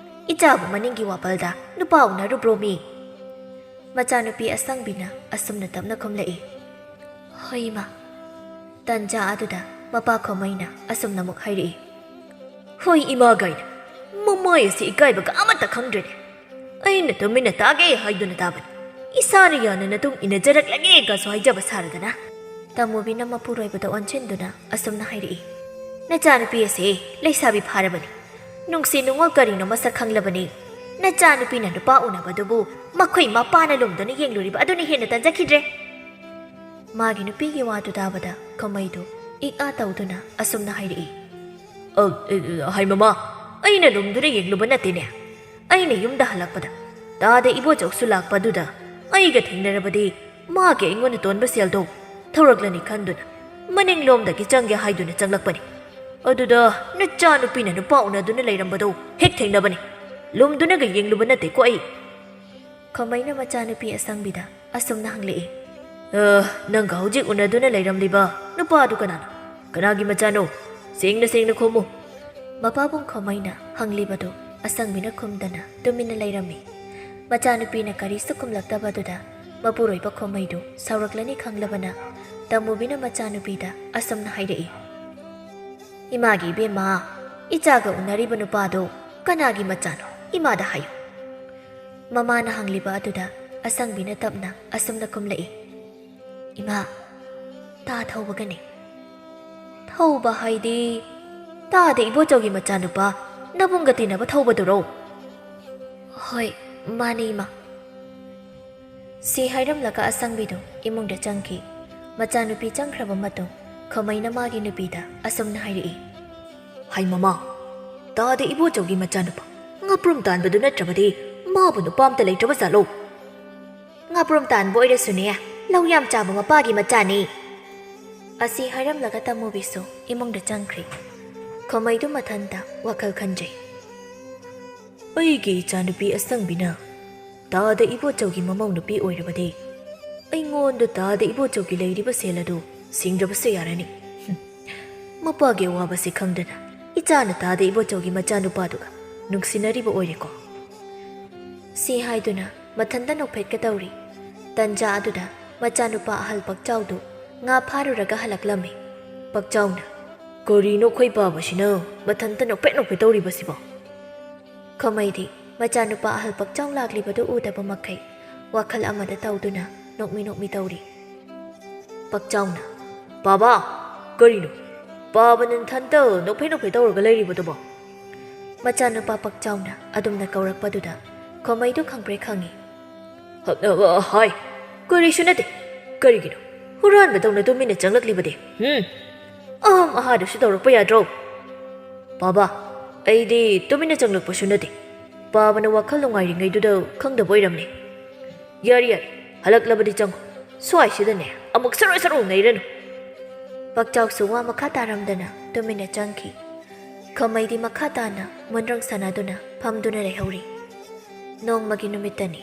ꯏꯆꯥꯕꯨ ꯃꯅꯤꯡꯒꯤ ꯋꯥꯄꯜꯗ ꯅꯨꯄꯥ ꯎꯅꯔꯨꯕ꯭ꯔꯣ ꯃꯤ?" ꯃꯆꯥꯅꯨꯄꯤ ꯑꯁꯪꯕꯤꯅ ꯑꯁꯨꯝꯅ ꯇꯞꯅ ꯈꯨꯝꯂꯛꯏ꯫ "ꯍꯣꯏ, ꯏꯃꯥ꯫" ꯇꯟꯖꯥ ꯑꯗꯨꯗ ꯃꯄꯥ ꯈꯣꯃꯩꯅ ꯑꯁꯨꯝꯅ ꯑꯃꯨꯛ ꯍꯥꯏꯔꯛꯏ꯫ "ꯍꯣꯏ, ꯏꯃꯥ ꯒꯥꯏꯅ ꯃꯃꯥꯏ ꯑꯁꯤ ꯏꯀꯥꯏꯕꯒ ꯑꯃꯠꯇ ꯈꯪꯗ꯭ꯔꯦꯅꯦ꯫ ꯑꯩꯅ ꯇꯨꯃꯤꯟꯅ ꯇꯥꯒꯦ ꯍꯥꯏꯗꯨꯅ ꯇꯥꯕꯅꯤ꯫ ꯏꯁꯥꯅ ꯌꯥꯅ ꯅꯇꯨꯡ ꯏꯟꯅꯖꯔꯛꯂꯒꯦ ꯀꯥꯁꯨ ꯍꯥꯏꯖꯕ ꯁꯥꯔꯗꯅ꯫" ꯇꯃꯨꯕꯤꯅ ꯃꯄꯨꯔꯣꯏꯕꯗ ꯑꯣꯟꯁꯤꯟꯗꯨꯅ ꯑꯁꯨꯝꯅ ꯍꯥꯏꯔꯛꯏ꯫ "ꯅꯆꯥꯅꯨꯄꯤ ꯑꯁꯤ ꯂꯩꯁꯥꯕꯤ ꯐꯥꯔꯕꯅꯤ꯫ ꯅꯨꯡꯁꯤ ꯅꯨꯡꯉꯣꯜ ꯀꯔꯤꯅꯣ ꯃꯁꯛ ꯈꯪꯂꯕꯅꯤ꯫ ꯅꯆꯥꯅꯨꯄꯤꯅ ꯅꯨꯄꯥ ꯎꯅꯕꯗꯨꯕꯨ ꯃꯈꯣꯏ ꯃꯄꯥꯅ ꯂꯨꯝꯗꯨꯅ ꯌꯦꯡꯂꯨꯔꯤꯕ ꯑꯗꯨꯅ ꯍꯦꯟꯅ ꯇꯟꯖꯈꯤꯗ꯭ꯔꯦ꯫" ꯃꯥꯒꯤ ꯅꯨꯄꯤꯒꯤ ꯋꯥꯗꯨ ꯇꯥꯕꯗ ꯈꯣꯃꯩꯗꯨ ꯏꯛ ꯑꯥ ꯇꯧꯗꯨꯅ ꯑꯁꯨꯝꯅ ꯍꯥꯏꯔꯛꯏ꯫ "ꯑ, ꯑ, ꯍꯥꯏ ꯃꯃꯥ, ꯑꯩꯅ ꯂꯨꯝꯗꯨꯅ ꯌꯦꯡꯂꯨꯕ ꯅꯠꯇꯦꯅꯦ꯫ ꯑꯩꯅ ꯌꯨꯝꯗ ꯍꯜꯂꯛꯄꯗ ꯑꯥꯗ ꯏꯕꯣꯆꯧꯁꯨ ꯂꯥꯛꯄ ꯑꯗꯨꯗ ꯑꯩꯒ ꯊꯦꯡꯅꯔꯕꯗꯤ ꯃꯥꯒꯤ ꯑꯩꯉꯣꯟꯗ ꯇꯣꯟꯕ ꯁꯦꯜꯗꯣ ꯊꯧꯔꯛꯂꯅꯤ ꯈꯟꯗꯨꯅ ꯃꯅꯤꯡꯂꯣꯝꯗꯒꯤ ꯆꯪꯒꯦ ꯍꯥꯏꯗꯨꯅ ꯆꯪꯂꯛꯄꯅꯤ꯫ ꯑꯗꯨꯗ ꯅꯆꯥꯅꯨꯄꯤꯅ ꯅꯨꯄꯥ ꯎꯅꯗꯨꯅ ꯂꯩꯔꯝꯕꯗꯣ ꯍꯦꯛ ꯊꯦꯡꯅꯕꯅꯤ꯫ ꯂꯨꯝꯗꯨꯅꯒ ꯌꯦꯡꯂꯨꯕ ꯅꯠꯇꯦꯀꯣ ꯑꯩ꯫ ꯈꯣꯃꯩꯅ ꯃꯆꯥꯅꯨꯄꯤ ꯑꯁꯪꯕꯤꯗ ꯑꯁꯨꯝꯅ ꯍꯪꯂꯛꯏ꯫ "ꯑ, ꯅꯪꯒ ꯍꯧꯖꯤꯛ ꯎꯅꯗꯨꯅ ꯂꯩꯔꯝꯂꯤꯕ ꯅꯨꯄꯥꯗꯨ ꯀꯅꯥꯅꯣ? ꯀꯅꯥꯒꯤ ꯃꯆꯥꯅꯣ? ꯁꯦꯡꯅ ꯁꯦꯡꯅ ꯈꯨꯝꯃꯨ꯫" ꯃꯄꯥꯕꯨꯡ ꯈꯣꯃꯩꯅ ꯍꯪꯂꯤꯕꯗꯨ ꯑꯁꯪꯕꯤꯅ ꯈꯨꯝꯗꯅ ꯇꯨꯃꯤꯟꯅ ꯂꯩꯔꯝꯃꯤ꯫ ꯃꯆꯥꯅꯨꯄꯤꯅ ꯀꯔꯤꯁꯨ ꯈꯨꯝꯂꯛꯇꯕꯗꯨꯗ ꯃꯄꯨꯔꯣꯏꯕ ꯈꯣꯃꯩꯗꯨ ꯁꯥꯎꯔꯛꯂꯅꯤ ꯈꯪꯂꯕꯅ ꯇꯃꯨꯕꯤꯅ ꯃꯆꯥꯅꯨꯄꯤꯗ ꯑꯁꯨꯝꯅ ꯍꯥꯏꯔꯛꯏ꯫ "ꯏꯃꯥꯒꯤ ꯏꯕꯦꯝꯃ, ꯏꯆꯥꯒ ꯎꯅꯔꯤꯕ ꯅꯨꯄꯥꯗꯣ ꯀꯅꯥꯒꯤ ꯃꯆꯥꯅꯣ? ꯏꯃꯥꯗ ꯍꯥꯏꯌꯨ꯫" ꯃꯃꯥꯅ ꯍꯪꯂꯤꯕ ꯑꯗꯨꯗ ꯑꯁꯪꯕꯤꯅ ꯇꯞꯅ ꯑꯁꯨꯝꯅ ꯈꯨꯝꯂꯛꯏ꯫ "ꯏꯃꯥ, ꯇꯥ ꯊꯧꯕꯒꯅꯦ꯫" "ꯊꯧꯕ ꯍꯥꯏꯗꯤ ꯇꯥꯗ ꯏꯕꯣꯆꯧꯒꯤ ꯃꯆꯥꯅꯨꯄꯥ, ꯅꯕꯨꯡꯒ ꯇꯤꯟꯅꯕ ꯊꯧꯕꯗꯨꯔꯣ?" "ꯍꯣꯏ, ꯃꯥꯅꯦ ꯏꯃꯥ꯫" ꯁꯤ ꯍꯥꯏꯔꯝꯂꯒ ꯑꯁꯪꯕꯤꯗꯨ ꯏꯃꯨꯡꯗ ꯆꯪꯈꯤ꯫ ꯃꯆꯥꯅꯨꯄꯤ ꯆꯪꯈ꯭ꯔꯕ ꯃꯇꯨꯡ ꯈꯣꯃꯩꯅ ꯃꯥꯒꯤ ꯅꯨꯄꯤꯗ ꯑꯁꯨꯝꯅ ꯍꯥꯏꯔꯛꯏ꯫ "ꯍꯥꯏ ꯃꯃꯥ, ꯇꯥꯗ ꯏꯕꯣꯆꯧꯒꯤ ꯃꯆꯥꯅꯨꯄꯥ ꯉꯥꯄ꯭ꯔꯨꯝ ꯇꯥꯟꯕꯗꯨ ꯅꯠꯇ꯭ꯔꯕꯗꯤ ꯃꯥꯕꯨ ꯅꯨꯄꯥ ꯑꯝꯇ ꯂꯩꯇ꯭ꯔꯕ ꯖꯥꯠꯂꯣ?" "ꯉꯥꯄ꯭ꯔꯨꯝ ꯇꯥꯟꯕ ꯑꯣꯏꯔꯁꯨꯅꯦ, ꯂꯧ ꯌꯥꯝ ꯆꯥꯕ ꯃꯄꯥꯒꯤ ꯃꯆꯥꯅꯤ꯫" ꯑꯁꯤ ꯍꯥꯏꯔꯝꯂꯒ ꯇꯃꯨꯕꯤꯁꯨ ꯏꯃꯨꯡꯗ ꯆꯪꯈ꯭ꯔꯦ꯫ ꯈꯣꯃꯩꯗꯨ ꯃꯊꯟꯇ ꯋꯥꯈꯜ ꯈꯟꯖꯩ꯫ "ꯑꯩꯒꯤ ꯏꯆꯥꯅꯨꯄꯤ ꯑꯁꯪꯕꯤꯅ ꯇꯥꯗ ꯏꯕꯣꯆꯧꯒꯤ ꯃꯃꯧ ꯅꯨꯄꯤ ꯑꯣꯏꯔꯕꯗꯤ ꯑꯩꯉꯣꯟꯗ ꯇꯥꯗ ꯏꯕꯣꯆꯧꯒꯤ ꯂꯩꯔꯤꯕ ꯁꯦꯜ ꯑꯗꯨ ꯁꯤꯡꯗ꯭ꯔꯕꯁꯨ ꯌꯥꯔꯅꯤ꯫ ꯍꯨꯝ, ꯃꯄꯥꯒꯤ ꯑꯋꯥꯕꯁꯤ ꯈꯪꯗꯅ ꯏꯆꯥꯅ ꯇꯥꯗ ꯏꯕꯣꯆꯧꯒꯤ ꯃꯆꯥꯅꯨꯄꯥꯗꯨꯒ ꯅꯨꯡꯁꯤꯅꯔꯤꯕ ꯑꯣꯏꯔꯦꯀꯣ꯫" ꯁꯤ ꯍꯥꯏꯗꯨꯅ ꯃꯊꯟꯇ ꯅꯣꯛꯐꯦꯠꯀ ꯇꯧꯔꯤ꯫ ꯇꯟꯖꯥ ꯑꯗꯨꯗ ꯃꯆꯥꯅꯨꯄꯥ ꯑꯍꯜ ꯄꯛꯆꯥꯎꯗꯨ ꯉꯥ ꯐꯥꯔꯨꯔꯒ ꯍꯜꯂꯛꯂꯝꯃꯤ꯫ ꯄꯛꯆꯥꯎꯅ, "ꯀꯔꯤꯅꯣ ꯑꯩꯈꯣꯏ ꯄꯥꯕꯁꯤꯅ ꯃꯊꯟꯇ ꯅꯣꯛꯐꯦꯠ ꯅꯣꯛꯐꯦꯠ ꯇꯧꯔꯤꯕꯁꯤꯕꯣ?" ꯈꯣꯃꯩꯗꯤ ꯃꯆꯥꯅꯨꯄꯥ ꯑꯍꯜ ꯄꯛꯆꯥꯎ ꯂꯥꯛꯂꯤꯕꯗꯨ ꯎꯗꯕ ꯃꯈꯩ ꯋꯥꯈꯜ ꯑꯃꯗ ꯇꯧꯗꯨꯅ ꯅꯣꯛꯃꯤ ꯅꯣꯛꯃꯤ ꯇꯧꯔꯤ꯫ ꯄꯛꯆꯥꯎꯅ, "ꯄꯥꯕ, ꯀꯔꯤꯅꯣ? ꯄꯥꯕ ꯅꯊꯟꯇ ꯅꯣꯛꯐꯦꯠ ꯅꯣꯛꯐꯦꯠ ꯇꯧꯔꯒ ꯂꯩꯔꯤꯕꯗꯨꯕꯣ?" ꯃꯆꯥꯅꯨꯄꯥ ꯄꯛꯆꯥꯎꯅ ꯑꯗꯨꯝꯅ ꯀꯧꯔꯛꯄꯗꯨꯗ ꯈꯣꯃꯩꯗꯨ ꯈꯪꯄ꯭ꯔꯦꯛ ꯈꯪꯉꯤ꯫ "ꯍ-, ꯑ, ꯑ, ꯍꯥꯏ, ꯀꯔꯤꯁꯨ ꯅꯠꯇꯦ꯫ ꯀꯔꯤꯒꯤꯅꯣ? ꯍꯨꯔꯥꯟꯕꯗꯧꯅ ꯇꯨꯃꯤꯟꯅ ꯆꯪꯂꯛꯂꯤꯕꯗꯤ? ꯍꯨꯝ? ꯑꯍꯝ ꯑꯍꯥꯗꯨꯁꯨ ꯇꯧꯔꯛꯄ ꯌꯥꯗ꯭ꯔꯣ?" "ꯄꯥꯕ, ꯑꯩꯗꯤ ꯇꯨꯃꯤꯟꯅ ꯆꯪꯂꯛꯄꯁꯨ ꯅꯠꯇꯦ꯫ ꯄꯥꯕꯅ ꯋꯥꯈꯜ ꯅꯨꯡꯉꯥꯏꯔꯤꯉꯩꯗꯨꯗ ꯈꯪꯗꯕ ꯑꯣꯏꯔꯝꯅꯤ꯫ "ꯌꯥꯔꯦ, ꯌꯥꯔꯦ, ꯍꯜꯂꯛꯂꯕꯗꯤ ꯆꯪꯉꯣ꯫ ꯁ꯭ꯋꯥꯏꯁꯤꯗꯅꯦ ꯑꯃꯨꯛ ꯁꯔꯨ ꯁꯔꯨ ꯅꯩꯔꯅꯨ꯫" ꯄꯥꯛꯆꯥꯎꯁꯨ ꯋꯥ ꯃꯈꯥ ꯇꯥꯔꯝꯗꯅ ꯇꯨꯃꯤꯟꯅ ꯆꯪꯈꯤ꯫ ꯈꯝꯃꯩꯗꯤ ꯃꯈꯥ ꯇꯥꯅ ꯃꯨꯟꯗ꯭ꯔꯪ ꯁꯥꯟꯅꯗꯨꯅ ꯐꯝꯗꯨꯅ ꯂꯩꯍꯧꯔꯤ꯫ ꯅꯣꯡꯃꯒꯤ ꯅꯨꯃꯤꯠꯇꯅꯤ꯫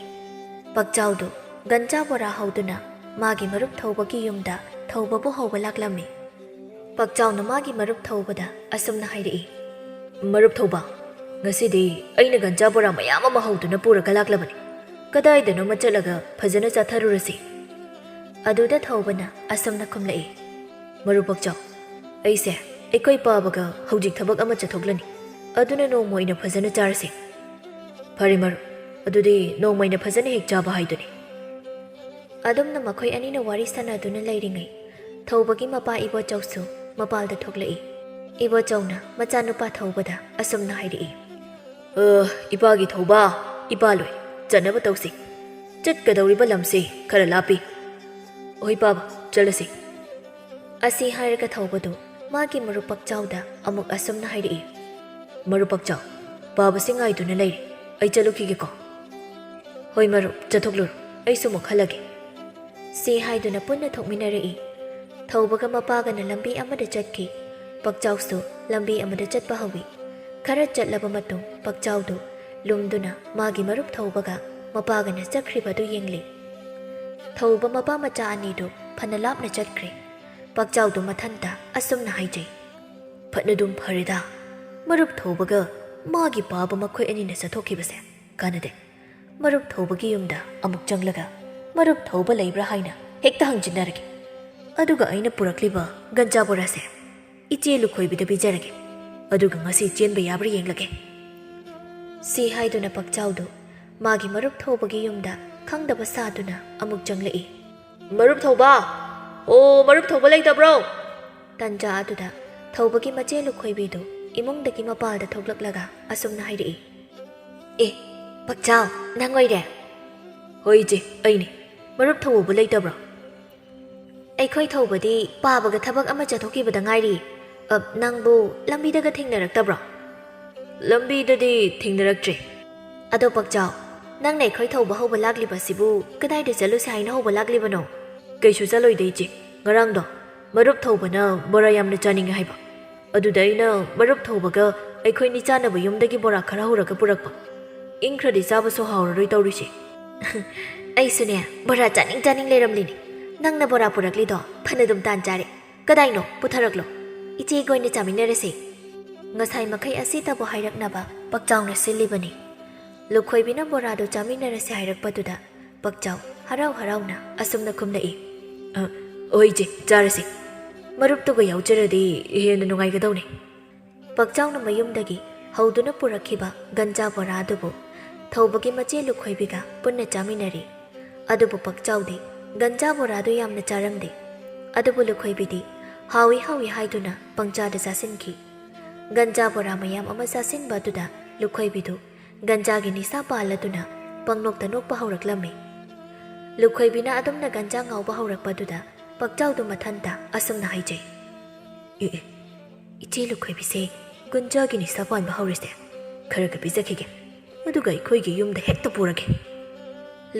ꯄꯥꯛꯆꯥꯎꯗꯨ ꯒꯟꯖꯥ ꯕꯣꯔꯥ ꯍꯧꯗꯨꯅ ꯃꯥꯒꯤ ꯃꯔꯨꯞ ꯊꯧꯕꯒꯤ ꯌꯨꯝꯗ ꯊꯧꯕꯕꯨ ꯍꯧꯕ ꯂꯥꯛꯂꯝꯃꯤ꯫ ꯄꯥꯛꯆꯥꯎꯅ ꯃꯥꯒꯤ ꯃꯔꯨꯞ ꯊꯧꯕꯗ ꯑꯁꯨꯝꯅ ꯍꯥꯏꯔꯛꯏ, "ꯃꯔꯨꯞ ꯊꯧꯕ, ꯉꯁꯤꯗꯤ ꯑꯩꯅ ꯒꯟꯖꯥ ꯕꯣꯔꯥ ꯃꯌꯥꯝ ꯑꯃ ꯍꯧꯗꯨꯅ ꯄꯨꯔꯒ ꯂꯥꯛꯂꯕꯅꯤ꯫ ꯀꯗꯥꯏꯗꯅꯣꯃ ꯆꯠꯂꯒ ꯐꯖꯅ ꯆꯥꯊꯔꯨꯔꯁꯤ꯫" ꯑꯗꯨꯗ ꯊꯧꯕꯅ ꯑꯁꯨꯝꯅ ꯈꯨꯝꯂꯛꯏ, "ꯃꯔꯨꯞ ꯄꯥꯛꯆꯥꯎ, ꯑꯩꯁꯦ ꯑꯩꯈꯣꯏ ꯄꯥꯕꯒ ꯍꯧꯖꯤꯛ ꯊꯕꯛ ꯑꯃ ꯆꯠꯊꯣꯛꯂꯅꯤ꯫ ꯑꯗꯨꯅ ꯅꯣꯡꯃ ꯑꯣꯏꯅ ꯐꯖꯅ ꯆꯥꯔꯁꯤ꯫" "ꯐꯔꯦ ꯃꯔꯨꯞ, ꯑꯗꯨꯗꯤ ꯅꯣꯡꯃ ꯑꯣꯏꯅ ꯐꯖꯅ ꯍꯦꯛ ꯆꯥꯕ ꯍꯥꯏꯗꯨꯅꯤ꯫" ꯑꯗꯨꯝꯅ ꯃꯈꯣꯏ ꯑꯅꯤꯅ ꯋꯥꯔꯤ ꯁꯥꯟꯅꯗꯨꯅ ꯂꯩꯔꯤꯉꯩ, ꯊꯧꯕꯒꯤ ꯃꯄꯥ ꯏꯕꯣꯆꯧꯁꯨ ꯃꯄꯥꯜꯗ ꯊꯣꯛꯂꯛꯏ꯫ ꯏꯕꯣꯆꯧꯅ ꯃꯆꯥꯅꯨꯄꯥ ꯊꯧꯕꯗ ꯑꯁꯨꯝꯅ ꯍꯥꯏꯔꯛꯏ, "ꯑ, ꯏꯄꯥꯒꯤ ꯊꯧꯕ, ꯏꯄꯥ ꯂꯣꯏ, ꯆꯠꯅꯕ ꯇꯧꯁꯤ꯫ ꯆꯠꯀꯗꯧꯔꯤꯕ ꯂꯝꯁꯤ ꯈꯔ ꯂꯥꯞꯄꯤ꯫ ꯍꯣꯏ ꯄꯥꯕ, ꯆꯠꯂꯁꯤ꯫" ꯑꯁꯤ ꯍꯥꯏꯔꯒ ꯊꯧꯕꯗꯨ ꯃꯥꯒꯤ ꯃꯔꯨꯞ ꯄꯥꯛꯆꯥꯎꯗ ꯑꯃꯨꯛ ꯑꯁꯨꯝꯅ ꯍꯥꯏꯔꯛꯏ, "ꯃꯔꯨꯞ ꯄꯥꯛꯆꯥꯎ, ꯄꯥꯕꯁꯤ ꯉꯥꯏꯗꯨꯅ ꯂꯩꯔꯦ꯫ ꯑꯩ ꯆꯠꯂꯨꯈꯤꯒꯦꯀꯣ꯫" "ꯍꯣꯏ ꯃꯔꯨꯞ, ꯆꯠꯊꯣꯛꯂꯨꯔꯣ꯫ ꯑꯩꯁꯨ ꯑꯃꯨꯛ ꯍꯜꯂꯒꯦ꯫" ꯁꯤ ꯍꯥꯏꯗꯨꯅ ꯄꯨꯟꯅ ꯊꯣꯛꯃꯤꯟꯅꯔꯛꯏ꯫ ꯊꯧꯕꯒ ꯃꯄꯥꯒꯅ ꯂꯝꯕꯤ ꯑꯃꯗ ꯆꯠꯈꯤ꯫ ꯄꯥꯛꯆꯥꯎꯁꯨ ꯂꯝꯕꯤ ꯑꯃꯗ ꯆꯠꯄ ꯍꯧꯏ꯫ ꯈꯔ ꯆꯠꯂꯕ ꯃꯇꯨꯡ ꯄꯥꯛꯆꯥꯎꯗꯨ ꯂꯨꯝꯗꯨꯅ ꯃꯥꯒꯤ ꯃꯔꯨꯞ ꯊꯧꯕꯒ ꯃꯄꯥꯒꯅ ꯆꯠꯈ꯭ꯔꯤꯕꯗꯨ ꯌꯦꯡꯂꯤ꯫ ꯊꯧꯕ ꯃꯄꯥ ꯃꯆꯥ ꯑꯅꯤꯗꯨ ꯐꯅ ꯂꯥꯞꯅ ꯆꯠꯈ꯭ꯔꯦ꯫ ꯄꯥꯛꯆꯥꯎꯗꯨ ꯃꯊꯟꯇ ꯑꯁꯨꯝꯅ ꯍꯥꯏꯖꯩ, "ꯐꯅꯗꯨꯝ ꯐꯔꯦꯗ, ꯃꯔꯨꯞ ꯊꯧꯕꯒ ꯃꯥꯒꯤ ꯄꯥꯕ ꯃꯈꯣꯏ ꯑꯅꯤꯅ ꯆꯠꯊꯣꯛꯈꯤꯕꯁꯦ ꯀꯥꯟꯅꯗꯦ꯫ ꯃꯔꯨꯞ ꯊꯧꯕꯒꯤ ꯌꯨꯝꯗ ꯑꯃꯨꯛ ꯆꯪꯂꯒ ꯃꯔꯨꯞ ꯊꯧꯕ ꯂꯩꯕ꯭ꯔꯥ ꯍꯥꯏꯅ ꯍꯦꯛꯇ ꯍꯪꯖꯤꯟꯅꯔꯒꯦ꯫ ꯑꯗꯨꯒ ꯑꯩꯅ ꯄꯨꯔꯛꯂꯤꯕ ꯒꯟꯖꯥ ꯕꯣꯔꯥꯁꯦ ꯏꯆꯦ ꯂꯨꯈꯣꯏꯕꯤꯗ ꯄꯤꯖꯔꯒꯦ꯫ ꯑꯗꯨꯒ ꯉꯁꯤ ꯆꯦꯟꯕ ꯌꯥꯕ꯭ꯔꯥ ꯌꯦꯡꯂꯒꯦ꯫" ꯁꯤ ꯍꯥꯏꯗꯨꯅ ꯄꯥꯛꯆꯥꯎꯗꯨ ꯃꯥꯒꯤ ꯃꯔꯨꯞ ꯊꯧꯕꯒꯤ ꯌꯨꯝꯗ ꯈꯪꯗꯕ ꯁꯥꯗꯨꯅ ꯑꯃꯨꯛ ꯆꯪꯂꯛꯏ꯫ "ꯃꯔꯨꯞ ꯊꯧꯕ! ꯑꯣ, ꯃꯔꯨꯞ ꯊꯧꯕ ꯂꯩꯇꯕ꯭ꯔꯣ?" ꯇꯟꯖꯥ ꯑꯗꯨꯗ ꯊꯧꯕꯒꯤ ꯃꯆꯦ ꯂꯨꯈꯣꯏꯕꯤꯗꯨ ꯏꯃꯨꯡꯗꯒꯤ ꯃꯄꯥꯜꯗ ꯊꯣꯛꯂꯛꯂꯒ ꯑꯁꯨꯝꯅ ꯍꯥꯏꯔꯛꯏ, "ꯑꯦ, ꯄꯥꯛꯆꯥꯎ, ꯅꯪ ꯑꯣꯏꯔꯦ?" "ꯍꯣꯏ ꯏꯆꯦ, ꯑꯩꯅꯤ꯫ ꯃꯔꯨꯞ ꯊꯧꯕꯕꯨ ꯂꯩꯇꯕ꯭ꯔꯣ?" "ꯑꯩꯈꯣꯏ ꯊꯧꯕꯗꯤ ꯄꯥꯕꯒ ꯊꯕꯛ ꯑꯃ ꯆꯠꯊꯣꯛꯈꯤꯕꯗ ꯉꯥꯏꯔꯤ꯫ ꯑ, ꯅꯪꯕꯨ ꯂꯝꯕꯤꯗꯒ ꯊꯦꯡꯅꯔꯛꯇꯕ꯭ꯔꯣ?" "ꯂꯝꯕꯤꯗꯗꯤ ꯊꯦꯡꯅꯔꯛꯇ꯭ꯔꯤ꯫" ꯑꯗꯣ ꯄꯛꯆꯥꯎ, ꯅꯪꯅ ꯑꯩꯈꯣꯏ ꯊꯧꯕ ꯍꯧꯕ ꯂꯥꯛꯂꯤꯕꯁꯤꯕꯨ ꯀꯗꯥꯏꯗ ꯆꯠꯂꯨꯁꯦ ꯍꯥꯏꯅ ꯍꯧꯕ ꯂꯥꯛꯂꯤꯕꯅꯣ? ꯀꯩꯁꯨ ꯆꯠꯂꯣꯏꯗ ꯏꯆꯦ, ꯉꯔꯥꯡꯗꯣ ꯃꯔꯨꯞ ꯊꯧꯕꯅ ꯕꯣꯔꯥ ꯌꯥꯝꯅ ꯆꯥꯅꯤꯡꯉꯦ ꯍꯥꯏꯕ, ꯑꯗꯨꯗ ꯑꯩꯅ ꯃꯔꯨꯞ ꯊꯧꯕꯒ ꯑꯩꯈꯣꯏꯅꯤ ꯆꯥꯅꯕ ꯌꯨꯝꯗꯒꯤ ꯕꯣꯔꯥ ꯈꯔ ꯍꯧꯔꯒ ꯄꯨꯔꯛꯄ꯫ ꯏꯪꯈ꯭ꯔꯗꯤ ꯆꯥꯕꯁꯨ ꯍꯥꯎꯔꯔꯣꯏ ꯇꯧꯔꯤꯁꯦ꯫ ꯑꯩꯁꯨꯅꯦ ꯕꯣꯔꯥ ꯆꯥꯅꯤꯡ ꯆꯥꯅꯤꯡ ꯂꯩꯔꯝꯂꯤꯅꯤ꯫ ꯅꯪꯅ ꯕꯣꯔꯥ ꯄꯨꯔꯛꯂꯤꯗꯣ ꯐꯅꯗꯨꯝ ꯇꯥꯟ ꯆꯥꯔꯦ꯫ ꯀꯗꯥꯏꯅꯣ? ꯄꯨꯊꯔꯛꯂꯣ꯫ ꯏꯆꯦꯒ ꯑꯣꯏꯅ ꯆꯥꯃꯤꯟꯅꯔꯁꯦ꯫ ꯉꯁꯥꯏ ꯃꯈꯩ ꯑꯁꯤꯇꯕꯨ ꯍꯥꯏꯔꯛꯅꯕ ꯄꯛꯆꯥꯎꯅ ꯁꯤꯜꯂꯤꯕꯅꯤ꯫ ꯂꯨꯈꯣꯏꯕꯤꯅ ꯕꯣꯔꯥꯗꯨ ꯆꯥꯃꯤꯟꯅꯔꯁꯦ ꯍꯥꯏꯔꯛꯄꯗꯨꯗ ꯄꯛꯆꯥꯎ ꯍꯔꯥꯎ ꯍꯔꯥꯎꯅ ꯑꯁꯨꯝꯅ ꯈꯨꯝꯂꯛꯏ, "ꯑ, ꯍꯣꯏ ꯏꯆꯦ, ꯆꯥꯔꯁꯤ꯫ ꯃꯔꯨꯞꯇꯨꯒ ꯌꯥꯎꯖꯔꯗꯤ ꯍꯦꯟꯅ ꯅꯨꯡꯉꯥꯏꯒꯗꯧꯅꯤ꯫" ꯄꯛꯆꯥꯎꯅ ꯃꯌꯨꯝꯗꯒꯤ ꯍꯧꯗꯨꯅ ꯄꯨꯔꯛꯈꯤꯕ ꯒꯟꯖꯥ ꯕꯣꯔꯥ ꯑꯗꯨꯕꯨ ꯊꯧꯕꯒꯤ ꯃꯆꯦ ꯂꯨꯈꯣꯏꯕꯤꯒ ꯄꯨꯟꯅ ꯆꯥꯃꯤꯟꯅꯔꯤ꯫ ꯑꯗꯨꯕꯨ ꯄꯛꯆꯥꯎꯗꯤ ꯒꯟꯖꯥ ꯕꯣꯔꯥꯗꯨ ꯌꯥꯝꯅ ꯆꯥꯔꯝꯗꯦ꯫ ꯑꯗꯨꯕꯨ ꯂꯨꯈꯣꯏꯕꯤꯗꯤ ꯍꯥꯎꯏ ꯍꯥꯎꯏ ꯍꯥꯏꯗꯨꯅ ꯄꯪꯆꯥꯗ ꯆꯥꯁꯤꯟꯈꯤ꯫ ꯒꯟꯖꯥ ꯕꯣꯔꯥ ꯃꯌꯥꯝ ꯑꯃ ꯆꯥꯁꯤꯟꯕ ꯑꯗꯨꯗ ꯂꯨꯈꯣꯏꯕꯤꯗꯨ ꯒꯟꯖꯥꯒꯤ ꯅꯤꯁꯥ ꯄꯥꯜꯂꯗꯨꯅ ꯄꯪꯅꯣꯛꯇ ꯅꯣꯛꯄ ꯍꯧꯔꯛꯂꯝꯃꯤ꯫ ꯂꯨꯈꯣꯏꯕꯤꯅ ꯑꯗꯨꯝꯅ ꯒꯟꯖꯥ ꯉꯥꯎꯕ ꯍꯧꯔꯛꯄꯗꯨꯗ ꯄꯛꯆꯥꯎꯗꯨ ꯃꯊꯟꯇ ꯑꯁꯨꯝꯅ ꯍꯥꯏꯖꯩ, "ꯑꯦ ꯑꯦ, ꯏꯆꯦ ꯂꯨꯈꯣꯏꯕꯤꯁꯦ ꯒꯟꯖꯥꯒꯤ ꯅꯤꯁꯥ ꯄꯥꯟꯕ ꯍꯧꯔꯤꯁꯦ꯫ ꯈꯔꯒ ꯄꯤꯖꯈꯤꯒꯦ, ꯑꯗꯨꯒ ꯑꯩꯈꯣꯏꯒꯤ ꯌꯨꯝꯗ ꯍꯦꯛꯇ ꯄꯨꯔꯒꯦ꯫"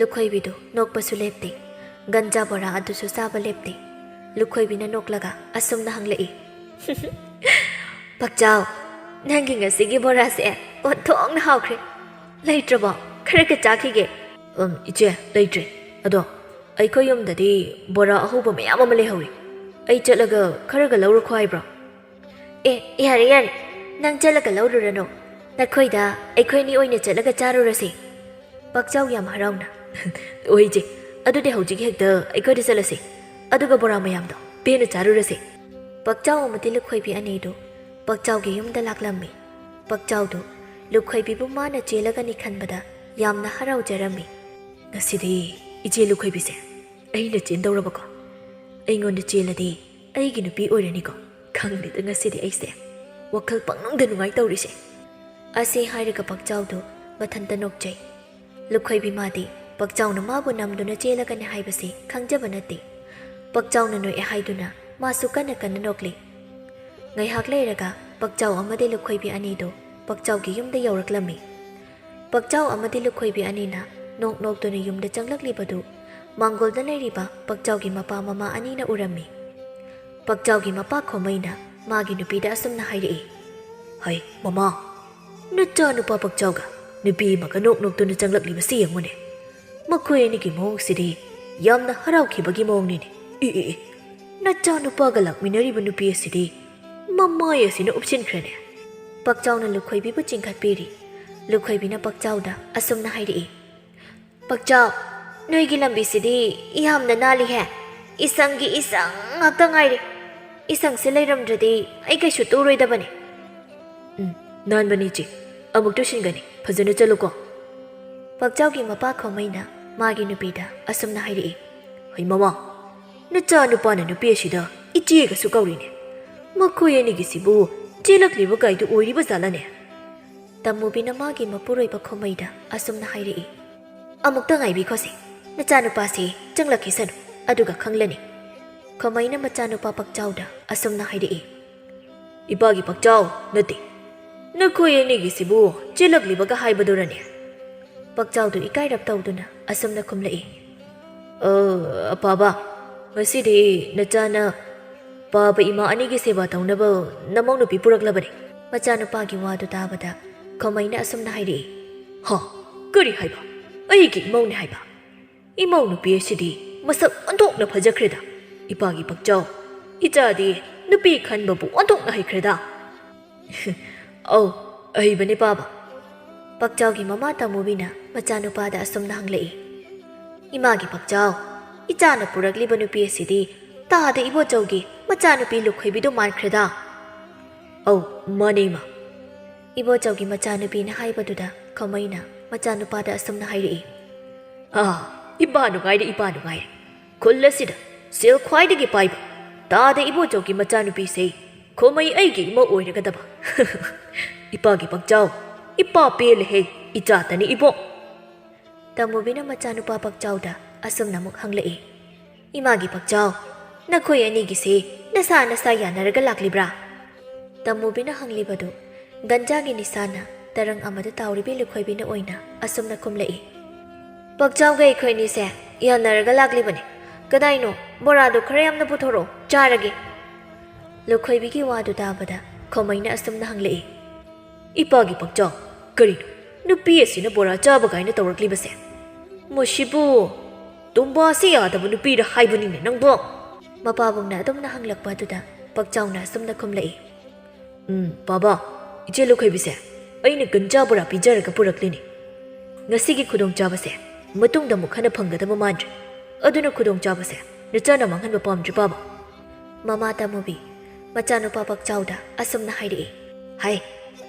ꯂꯨꯈꯣꯏꯕꯤꯗꯨ ꯅꯣꯛꯄꯁꯨ ꯂꯦꯞꯇꯦ꯫ ꯒꯟꯖꯥ ꯕꯣꯔꯥ ꯑꯗꯨꯁꯨ ꯆꯥꯕ ꯂꯦꯞꯇꯦ꯫ ꯂꯨꯈꯣꯏꯕꯤꯅ ꯅꯣꯛꯂꯒ ꯑꯁꯨꯝꯅ ꯍꯪꯂꯛꯏ, "ꯄꯛꯆꯥꯎ, ꯅꯪꯒꯤ ꯉꯁꯤꯒꯤ ꯕꯣꯔꯥꯁꯦ ꯑꯣꯟꯊꯣꯛꯅ ꯍꯥꯎꯈ꯭ꯔꯦ꯫ ꯂꯩꯇ꯭ꯔꯕꯣ? ꯈꯔꯒ ꯆꯥꯈꯤꯒꯦ꯫" "ꯎꯝ, ꯏꯆꯦ, ꯂꯩꯇ꯭ꯔꯦ꯫ ꯑꯗꯣ ꯑꯩꯈꯣꯏ ꯌꯨꯝꯗꯗꯤ ꯕꯣꯔꯥ ꯑꯍꯧꯕ ꯃꯌꯥꯝ ꯑꯃ ꯂꯩꯍꯧꯋꯤ꯫ ꯑꯩ ꯆꯠꯂꯒ ꯈꯔꯒ ꯂꯧꯔꯨꯈꯣ ꯍꯥꯏꯕ꯭ꯔꯣ?" "ꯑꯦ, ꯌꯥꯔꯦ, ꯌꯥꯔꯦ꯫ ꯅꯪ ꯆꯠꯂꯒ ꯂꯧꯔꯨꯔꯅꯨ꯫ ꯅꯈꯣꯏꯗ ꯑꯩꯈꯣꯏꯅꯤ ꯑꯣꯏꯅ ꯆꯠꯂꯒ ꯆꯥꯔꯨꯔꯁꯤ꯫" ꯄꯛꯆꯥꯎ ꯌꯥꯝ ꯍꯔꯥꯎꯅ, "ꯍꯣꯏ ꯏꯆꯦ, ꯑꯗꯨꯗꯤ ꯍꯧꯖꯤꯛ ꯍꯦꯛꯇ ꯑꯩꯈꯣꯏꯗ ꯆꯠꯂꯁꯤ꯫ ꯑꯗꯨꯒ ꯕꯣꯔꯥ ꯃꯌꯥꯝꯗꯣ ꯄꯦꯟꯅ ꯆꯥꯔꯨꯔꯁꯤ꯫" ꯄꯛꯆꯥꯎ ꯑꯃꯗꯤ ꯂꯨꯈꯣꯏꯕꯤ ꯑꯅꯤꯗꯨ ꯄꯛꯆꯥꯎꯒꯤ ꯌꯨꯝꯗ ꯂꯥꯛꯂꯝꯃꯤ꯫ ꯄꯛꯆꯥꯎꯗꯨ ꯂꯨꯈꯣꯏꯕꯤꯕꯨ ꯃꯥꯅ ꯆꯦꯜꯂꯒꯅꯤ ꯈꯟꯕꯗ ꯌꯥꯝꯅ ꯍꯔꯥꯎꯖꯔꯝꯃꯤ꯫ "ꯉꯁꯤꯗꯤ ꯏꯆꯦ ꯂꯨꯈꯣꯏꯕꯤꯁꯦ ꯑꯩꯅ ꯆꯦꯟꯗꯧꯔꯕꯀꯣ꯫ ꯑꯩꯉꯣꯟꯗ ꯆꯦꯜꯂꯗꯤ ꯑꯩꯒꯤ ꯅꯨꯄꯤ ꯑꯣꯏꯔꯅꯤꯀꯣ꯫ ꯈꯪꯗꯦꯗ ꯉꯁꯤꯗꯤ ꯑꯩꯁꯦ꯫ ꯋꯥꯈꯜ ꯄꯪꯅꯨꯡꯗ ꯅꯨꯡꯉꯥꯏ ꯇꯧꯔꯤꯁꯦ꯫" ꯑꯁꯤ ꯍꯥꯏꯔꯒ ꯄꯛꯆꯥꯎꯗꯨ ꯃꯊꯟꯇ ꯅꯣꯛꯆꯩ꯫ ꯂꯨꯈꯣꯏꯕꯤ ꯃꯥꯗꯤ ꯄꯛꯆꯥꯎꯅ ꯃꯥꯕꯨ ꯅꯝꯗꯨꯅ ꯆꯦꯜꯂꯒꯅꯤ ꯍꯥꯏꯕꯁꯤ ꯈꯪꯖꯕ ꯅꯠꯇꯦ꯫ ꯄꯛꯆꯥꯎꯅ ꯅꯣꯛꯑꯦ ꯍꯥꯏꯗꯨꯅ ꯃꯥꯁꯨ ꯀꯟꯅ ꯀꯟꯅ ꯅꯣꯛꯂꯤ꯫ ꯉꯥꯏꯍꯥꯛ ꯂꯩꯔꯒ ꯄꯛꯆꯥꯎ ꯑꯃꯗꯤ ꯂꯨꯈꯣꯏꯕꯤ ꯑꯅꯤꯗꯨ ꯄꯛꯆꯥꯎꯒꯤ ꯌꯨꯝꯗ ꯌꯧꯔꯛꯂꯝꯃꯤ꯫ ꯄꯛꯆꯥꯎ ꯑꯃꯗꯤ ꯂꯨꯈꯣꯏꯕꯤ ꯑꯅꯤꯅ ꯅꯣꯛ ꯅꯣꯛꯇꯨꯅ ꯌꯨꯝꯗ ꯆꯪꯂꯛꯂꯤꯕꯗꯨ ꯃꯥꯡꯒꯣꯜꯗ ꯂꯩꯔꯤꯕ ꯄꯛꯆꯥꯎꯒꯤ ꯃꯄꯥ ꯃꯃꯥ ꯑꯅꯤꯅ ꯎꯔꯝꯃꯤ꯫ ꯄꯛꯆꯥꯎꯒꯤ ꯃꯄꯥ ꯈꯣꯃꯩꯅ ꯃꯥꯒꯤ ꯅꯨꯄꯤꯗ ꯑꯁꯨꯝꯅ ꯍꯥꯏꯔꯛꯏ, "ꯍꯩ ꯃꯃꯥ, ꯅꯆꯥ ꯅꯨꯄꯥ ꯄꯛꯆꯥꯎꯒ ꯅꯨꯄꯤ ꯑꯃꯒ ꯅꯣꯛ ꯅꯣꯛꯇꯨꯅ ꯆꯪꯂꯛꯂꯤꯕꯁꯤ ꯌꯦꯡꯉꯨꯅꯦ꯫ ꯃꯈꯣꯏ ꯑꯅꯤꯒꯤ ꯃꯑꯣꯡꯁꯤꯗꯤ ꯌꯥꯝꯅ ꯍꯔꯥꯎꯈꯤꯕꯒꯤ ꯃꯑꯣꯡꯅꯤꯅꯦ꯫ ꯏ, ꯏ, ꯏ, ꯅꯆꯥ ꯅꯨꯄꯥꯒ ꯂꯥꯛꯃꯤꯟꯅꯔꯤꯕ ꯅꯨꯄꯤ ꯑꯁꯤꯗꯤ ꯃꯃꯥꯏ ꯑꯁꯤꯅ ꯎꯞꯁꯤꯟꯈ꯭ꯔꯦꯅꯦ꯫" ꯄꯛꯆꯥꯎꯅ ꯂꯨꯈꯣꯏꯕꯤꯕꯨ ꯆꯤꯡꯈꯠꯄꯤꯔꯤ꯫ ꯂꯨꯈꯣꯏꯕꯤꯅ ꯄꯛꯆꯥꯎꯗ ꯑꯁꯨꯝꯅ ꯍꯥꯏꯔꯛꯏ, "ꯄꯛꯆꯥꯎ, ꯅꯣꯏꯒꯤ ꯂꯝꯕꯤꯁꯤꯗꯤ ꯌꯥꯝꯅ ꯅꯥꯜꯂꯤꯍꯦ꯫ ꯏꯁꯪꯒꯤ ꯏꯁꯪ ꯉꯥꯛꯇ ꯉꯥꯏꯔꯦ꯫ ꯏꯁꯪꯁꯦ ꯂꯩꯔꯝꯗ꯭ꯔꯗꯤ ꯑꯩ ꯀꯩꯁꯨ ꯇꯨꯔꯣꯏꯗꯕꯅꯤ꯫" "ꯎꯝ, ꯅꯥꯟꯕꯅꯤ ꯏꯆꯦ꯫ ꯑꯃꯨꯛ ꯇꯨꯁꯤꯟꯒꯅꯤ꯫ ꯐꯖꯅ ꯆꯠꯂꯨꯀꯣ꯫" ꯄꯛꯆꯥꯎꯒꯤ ꯃꯄꯥ ꯈꯣꯃꯩꯅ ꯃꯥꯒꯤ ꯅꯨꯄꯤꯗ ꯑꯁꯨꯝꯅ ꯍꯥꯏꯔꯛꯏ, "ꯍꯩ ꯃꯃꯥ, ꯅꯆꯥ ꯅꯨꯄꯥꯅ ꯅꯨꯄꯤ ꯑꯁꯤꯗ ꯏꯆꯦꯒꯁꯨ ꯀꯧꯔꯤꯅꯦ꯫ ꯃꯈꯣꯏ ꯑꯅꯤꯒꯤꯁꯤꯕꯨ ꯆꯦꯜꯂꯛꯂꯤꯕ ꯀꯥꯏꯗꯨ ꯑꯣꯏꯔꯤꯕ ꯖꯥꯠꯂꯅꯦ?" ꯇꯃꯨꯕꯤꯅ ꯃꯥꯒꯤ ꯃꯄꯨꯔꯣꯏꯕ ꯈꯣꯃꯩꯗ ꯑꯁꯨꯝꯅ ꯍꯥꯏꯔꯛꯏ, "ꯑꯃꯨꯛꯇ ꯉꯥꯏꯕꯤꯈꯣꯁꯦ, ꯅꯆꯥꯅꯨꯄꯥꯁꯤ ꯆꯪꯂꯛꯈꯤꯁꯅꯨ, ꯑꯗꯨꯒ ꯈꯪꯂꯅꯤ꯫" ꯈꯣꯃꯩꯅ ꯃꯆꯥꯅꯨꯄꯥ ꯄꯛꯆꯥꯎꯗ ꯑꯁꯨꯝꯅ ꯍꯥꯏꯔꯛꯏ, "ꯏꯄꯥꯒꯤ ꯄꯛꯆꯥꯎ ꯅꯠꯇꯦ, ꯅꯈꯣꯏ ꯑꯅꯤꯒꯤꯁꯤꯕꯨ ꯆꯦꯜꯂꯛꯂꯤꯕꯒ ꯍꯥꯏꯕꯗꯨꯔꯅꯦ?" ꯄꯛꯆꯥꯎꯗꯨ ꯏꯀꯥꯏꯔꯞ ꯇꯧꯗꯨꯅ ꯑꯁꯨꯝꯅ ꯈꯨꯝꯂꯛꯏ, "ꯑ, ꯑꯄꯥꯕ, ꯉꯁꯤꯗꯤ ꯅꯆꯥꯅ ꯄꯥꯕ ꯏꯃꯥ ꯑꯅꯤꯒꯤ ꯁꯦꯕꯥ ꯇꯧꯅꯕ ꯅꯃꯧ ꯅꯨꯄꯤ ꯄꯨꯔꯛꯂꯕꯅꯤ꯫" ꯃꯆꯥꯅꯨꯄꯥꯒꯤ ꯋꯥꯗꯨ ꯇꯥꯕꯗ ꯈꯣꯃꯩꯅ ꯑꯁꯨꯝꯅ ꯍꯥꯏꯔꯛꯏ, "ꯍꯥ? ꯀꯔꯤ ꯍꯥꯏꯕ? ꯑꯩꯒꯤ ꯏꯃꯧꯅꯦ ꯍꯥꯏꯕ? ꯏꯃꯧ ꯅꯨꯄꯤ ꯑꯁꯤꯗꯤ ꯃꯁꯛ ꯑꯣꯟꯊꯣꯛꯅ ꯐꯖꯈ꯭ꯔꯦꯗ꯫ ꯏꯄꯥꯒꯤ ꯄꯛꯆꯥꯎ, ꯏꯆꯥꯗꯤ ꯅꯨꯄꯤ ꯈꯟꯕꯕꯨ ꯑꯣꯟꯊꯣꯛꯅ ꯍꯩꯈ꯭ꯔꯦꯗ꯫" "ꯑꯧ, ꯑꯍꯩꯕꯅꯦ ꯄꯥꯕ꯫" ꯄꯛꯆꯥꯎꯒꯤ ꯃꯃꯥ ꯇꯃꯨꯕꯤꯅ ꯃꯆꯥꯅꯨꯄꯥꯗ ꯑꯁꯨꯝꯅ ꯍꯪꯂꯛꯏ, "ꯏꯃꯥꯒꯤ ꯄꯛꯆꯥꯎ, ꯏꯆꯥꯅ ꯄꯨꯔꯛꯂꯤꯕ ꯅꯨꯄꯤ ꯑꯁꯤꯗꯤ ꯇꯥꯗ ꯏꯕꯣꯆꯧꯒꯤ ꯃꯆꯥꯅꯨꯄꯤ ꯂꯨꯈꯣꯏꯕꯤꯗꯨ ꯃꯥꯟꯈ꯭ꯔꯦꯗ꯫" "ꯑꯧ, ꯃꯥꯅꯦ ꯏꯃꯥ꯫" ꯏꯕꯣꯆꯧꯒꯤ ꯃꯆꯥꯅꯨꯄꯤꯅ ꯍꯥꯏꯕꯗꯨꯗ ꯈꯣꯃꯩꯅ ꯃꯆꯥꯅꯨꯄꯥꯗ ꯑꯁꯨꯝꯅ ꯍꯥꯏꯔꯛꯏ, "ꯑꯥ, ꯏꯄꯥ ꯅꯨꯡꯉꯥꯏꯔꯦ, ꯏꯄꯥ ꯅꯨꯡꯉꯥꯏꯔꯦ꯫ ꯈꯨꯜ ꯑꯁꯤꯗ ꯁꯦꯜ ꯈ꯭ꯋꯥꯏꯗꯒꯤ ꯄꯥꯏꯕ ꯇꯥꯗ ꯏꯕꯣꯆꯧꯒꯤ ꯃꯆꯥꯅꯨꯄꯤꯁꯦ ꯈꯣꯃꯩ ꯑꯩꯒꯤ ꯏꯃꯧ ꯑꯣꯏꯔꯒꯗꯕ꯫ ꯏꯄꯥꯒꯤ ꯄꯛꯆꯥꯎ, ꯏꯄꯥ ꯄꯦꯜꯂꯦꯍꯦ, ꯏꯆꯥꯇꯅꯤ ꯏꯕꯣ꯫" ꯇꯃꯨꯕꯤꯅ ꯃꯆꯥꯅꯨꯄꯥ ꯄꯛꯆꯥꯎꯗ ꯑꯁꯨꯝꯅ ꯑꯃꯨꯛ ꯍꯪꯂꯛꯏ, "ꯏꯃꯥꯒꯤ ꯄꯛꯆꯥꯎ, ꯅꯈꯣꯏ ꯑꯅꯤꯒꯤꯁꯦ ꯅꯁꯥ ꯅꯁꯥ ꯌꯥꯅꯔꯒ ꯂꯥꯛꯂꯤꯕ꯭ꯔꯥ?" ꯇꯃꯨꯕꯤꯅ ꯍꯪꯂꯤꯕꯗꯨ ꯒꯟꯖꯥꯒꯤ ꯅꯤꯁꯥꯅ ꯇꯔꯪ ꯑꯃꯗ ꯇꯥꯎꯔꯤꯕꯤ ꯂꯨꯈꯣꯏꯕꯤꯅ ꯑꯣꯏꯅ ꯑꯁꯨꯝꯅ ꯈꯨꯝꯂꯛꯏ꯫ "ꯄꯛꯆꯥꯎꯒ ꯑꯩꯈꯣꯏ ꯑꯅꯤꯁꯦ ꯌꯥꯅꯔꯒ ꯂꯥꯛꯂꯤꯕꯅꯤ꯫ ꯀꯗꯥꯏꯅꯣ? ꯕꯣꯔꯥꯗꯣ ꯈꯔ ꯌꯥꯝꯅ ꯄꯨꯊꯣꯔꯛꯑꯣ, ꯆꯥꯔꯒꯦ꯫" ꯂꯨꯈꯣꯏꯕꯤꯒꯤ ꯋꯥꯗꯨ ꯇꯥꯕꯗ ꯈꯣꯃꯩꯅ ꯑꯁꯨꯝꯅ ꯍꯪꯂꯛꯏ꯫ "ꯏꯄꯥꯒꯤ ꯄꯛꯆꯥꯎ, ꯀꯔꯤꯅꯣ ꯅꯨꯄꯤ ꯑꯁꯤꯅ ꯕꯣꯔꯥ ꯆꯥꯕ ꯀꯥꯏꯅ ꯇꯧꯔꯛꯂꯤꯕꯁꯦ? ꯃꯁꯤꯕꯨ ꯇꯨꯝꯕꯥꯁꯤ ꯌꯥꯗꯕ ꯅꯨꯄꯤꯔ ꯍꯥꯏꯕꯅꯤꯅꯦ ꯅꯪꯕꯣ?" ꯃꯄꯥꯕꯨꯡꯅ ꯑꯗꯨꯝꯅ ꯍꯪꯂꯛꯄ ꯑꯗꯨꯗ ꯄꯛꯆꯥꯎꯅ ꯑꯁꯨꯝꯅ ꯈꯨꯝꯂꯛꯏ꯫ "ꯎꯝ, ꯄꯥꯕ, ꯏꯆꯦ ꯂꯨꯈꯣꯏꯕꯤꯁꯦ, ꯑꯩꯅ ꯒꯟꯖꯥ ꯕꯣꯔꯥ ꯄꯤꯖꯔꯒ ꯄꯨꯔꯛꯂꯤꯅꯤ꯫ ꯉꯁꯤꯒꯤ ꯈꯨꯗꯣꯡꯆꯥꯕꯁꯦ ꯃꯇꯨꯡꯗ ꯑꯃꯨꯛ ꯍꯟꯅ ꯐꯪꯒꯗꯕ ꯃꯥꯟꯗ꯭ꯔꯦ꯫ ꯑꯗꯨꯅ ꯈꯨꯗꯣꯡꯆꯥꯕꯁꯦ ꯅꯆꯥꯅ ꯃꯥꯡꯍꯟꯕ ꯄꯥꯝꯗ꯭ꯔꯦ, ꯄꯥꯕ꯫" ꯃꯃꯥ ꯇꯥꯃꯨꯕꯤ ꯃꯆꯥꯅꯨꯄꯥ ꯄꯛꯆꯥꯎꯗ ꯑꯁꯨꯝꯅ ꯍꯥꯏꯔꯛꯏ꯫ "ꯍꯥꯏ,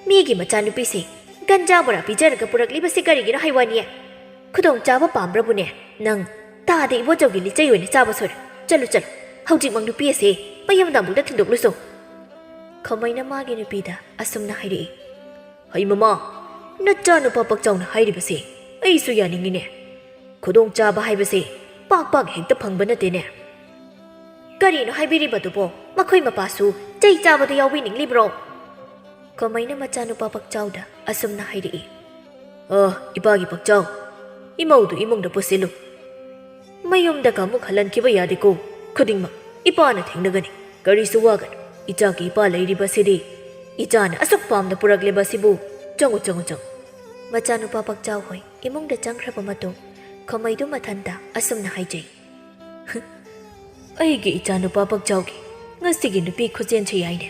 ꯃꯤꯒꯤ ꯃꯆꯥꯅꯨꯄꯤꯁꯤ ꯒꯟꯖꯥ ꯕꯣꯔꯥ ꯄꯤꯖꯔꯒ ꯄꯨꯔꯛꯂꯤꯕꯁꯤ ꯀꯔꯤꯒꯤꯅꯣ ꯍꯥꯏ ꯋꯥꯅꯤ? ꯈꯨꯗꯣꯡꯆꯥꯕ ꯄꯥꯝꯕ꯭ꯔꯕꯨꯅꯦ ꯅꯪ? ꯇꯥꯗ ꯏꯕꯣꯆꯧꯒꯤ ꯂꯤꯆꯩ ꯑꯣꯏꯅ ꯆꯥꯕ ꯁꯣꯏꯔꯦ꯫ ꯆꯠꯂꯨ, ꯆꯠꯂꯨ, ꯍꯧꯖꯤꯛꯃꯛ ꯅꯨꯄꯤ ꯑꯁꯤ ꯃꯌꯨꯝꯗ ꯑꯃꯨꯛꯇ ꯊꯤꯟꯗꯣꯛꯂꯨꯁꯣ꯫" ꯈꯣꯃꯩꯅ ꯃꯥꯒꯤ ꯅꯨꯄꯤꯗ ꯑꯁꯨꯝꯅ ꯍꯥꯏꯔꯛꯏ꯫ "ꯍꯩ ꯃꯃꯥ, ꯅꯆꯥꯅꯨꯄꯥ ꯄꯛꯆꯥꯎꯅ ꯍꯥꯏꯔꯤꯕꯁꯦ ꯑꯩꯁꯨ ꯌꯥꯅꯤꯡꯉꯤꯅꯦ꯫ ꯈꯨꯗꯣꯡꯆꯥꯕ ꯍꯥꯏꯕꯁꯦ ꯄꯥꯛ ꯄꯥꯛ ꯍꯦꯛꯇ ꯐꯪꯕ ꯅꯠꯇꯦꯅꯦ꯫" "ꯀꯔꯤꯅꯣ ꯍꯥꯏꯕꯤꯔꯤꯕꯗꯨꯕꯣ? ꯃꯈꯣꯏ ꯃꯄꯥꯁꯨ ꯆꯩ ꯆꯥꯕꯗ ꯌꯥꯎꯕꯤꯅꯤꯡꯂꯤꯕ꯭ꯔꯣ?" ꯈꯣꯃꯩꯅ ꯃꯆꯥꯅꯨꯄꯥ ꯄꯛꯆꯥꯎꯗ ꯑꯁꯨꯝꯅ ꯍꯥꯏꯔꯛꯏ꯫ "ꯑ, ꯏꯄꯥꯒꯤ ꯄꯛꯆꯥꯎ, ꯏꯃꯧꯗꯨ ꯏꯃꯨꯡꯗ ꯄꯨꯁꯤꯜꯂꯨ꯫ ꯃꯌꯨꯝꯗꯒ ꯑꯃꯨꯛ ꯍꯜꯍꯟꯈꯤꯕ ꯌꯥꯗꯦꯀꯣ꯫ ꯈꯨꯗꯤꯡꯃꯛ ꯏꯄꯥꯅ ꯊꯦꯡꯅꯒꯅꯤ꯫ ꯀꯔꯤꯁꯨ ꯋꯥꯒꯅꯨ꯫ ꯏꯆꯥꯒꯤ ꯏꯄꯥ ꯂꯩꯔꯤꯕꯁꯤꯗꯤ꯫ ꯏꯆꯥꯅ ꯑꯁꯨꯛ ꯄꯥꯝꯅ ꯄꯨꯔꯛꯂꯤꯕꯁꯤꯕꯨ꯫ ꯆꯪꯉꯨ, ꯆꯪꯉꯨ, ꯆꯪꯉꯨ꯫" ꯃꯆꯥꯅꯨꯄꯥ ꯄꯛꯆꯥꯎ ꯍꯣꯏ ꯏꯃꯨꯡꯗ ꯆꯪꯈ꯭ꯔꯕ ꯃꯇꯨꯡ ꯈꯣꯃꯩꯗꯨ ꯃꯊꯟꯇ ꯑꯁꯨꯝꯅ ꯍꯥꯏꯖꯩ꯫ "ꯑꯩꯒꯤ ꯏꯆꯥꯅꯨꯄꯥ ꯄꯛꯆꯥꯎꯒꯤ ꯉꯁꯤꯒꯤ ꯅꯨꯄꯤ ꯈꯨꯆꯦꯟꯁꯦ ꯌꯥꯏꯅꯦ꯫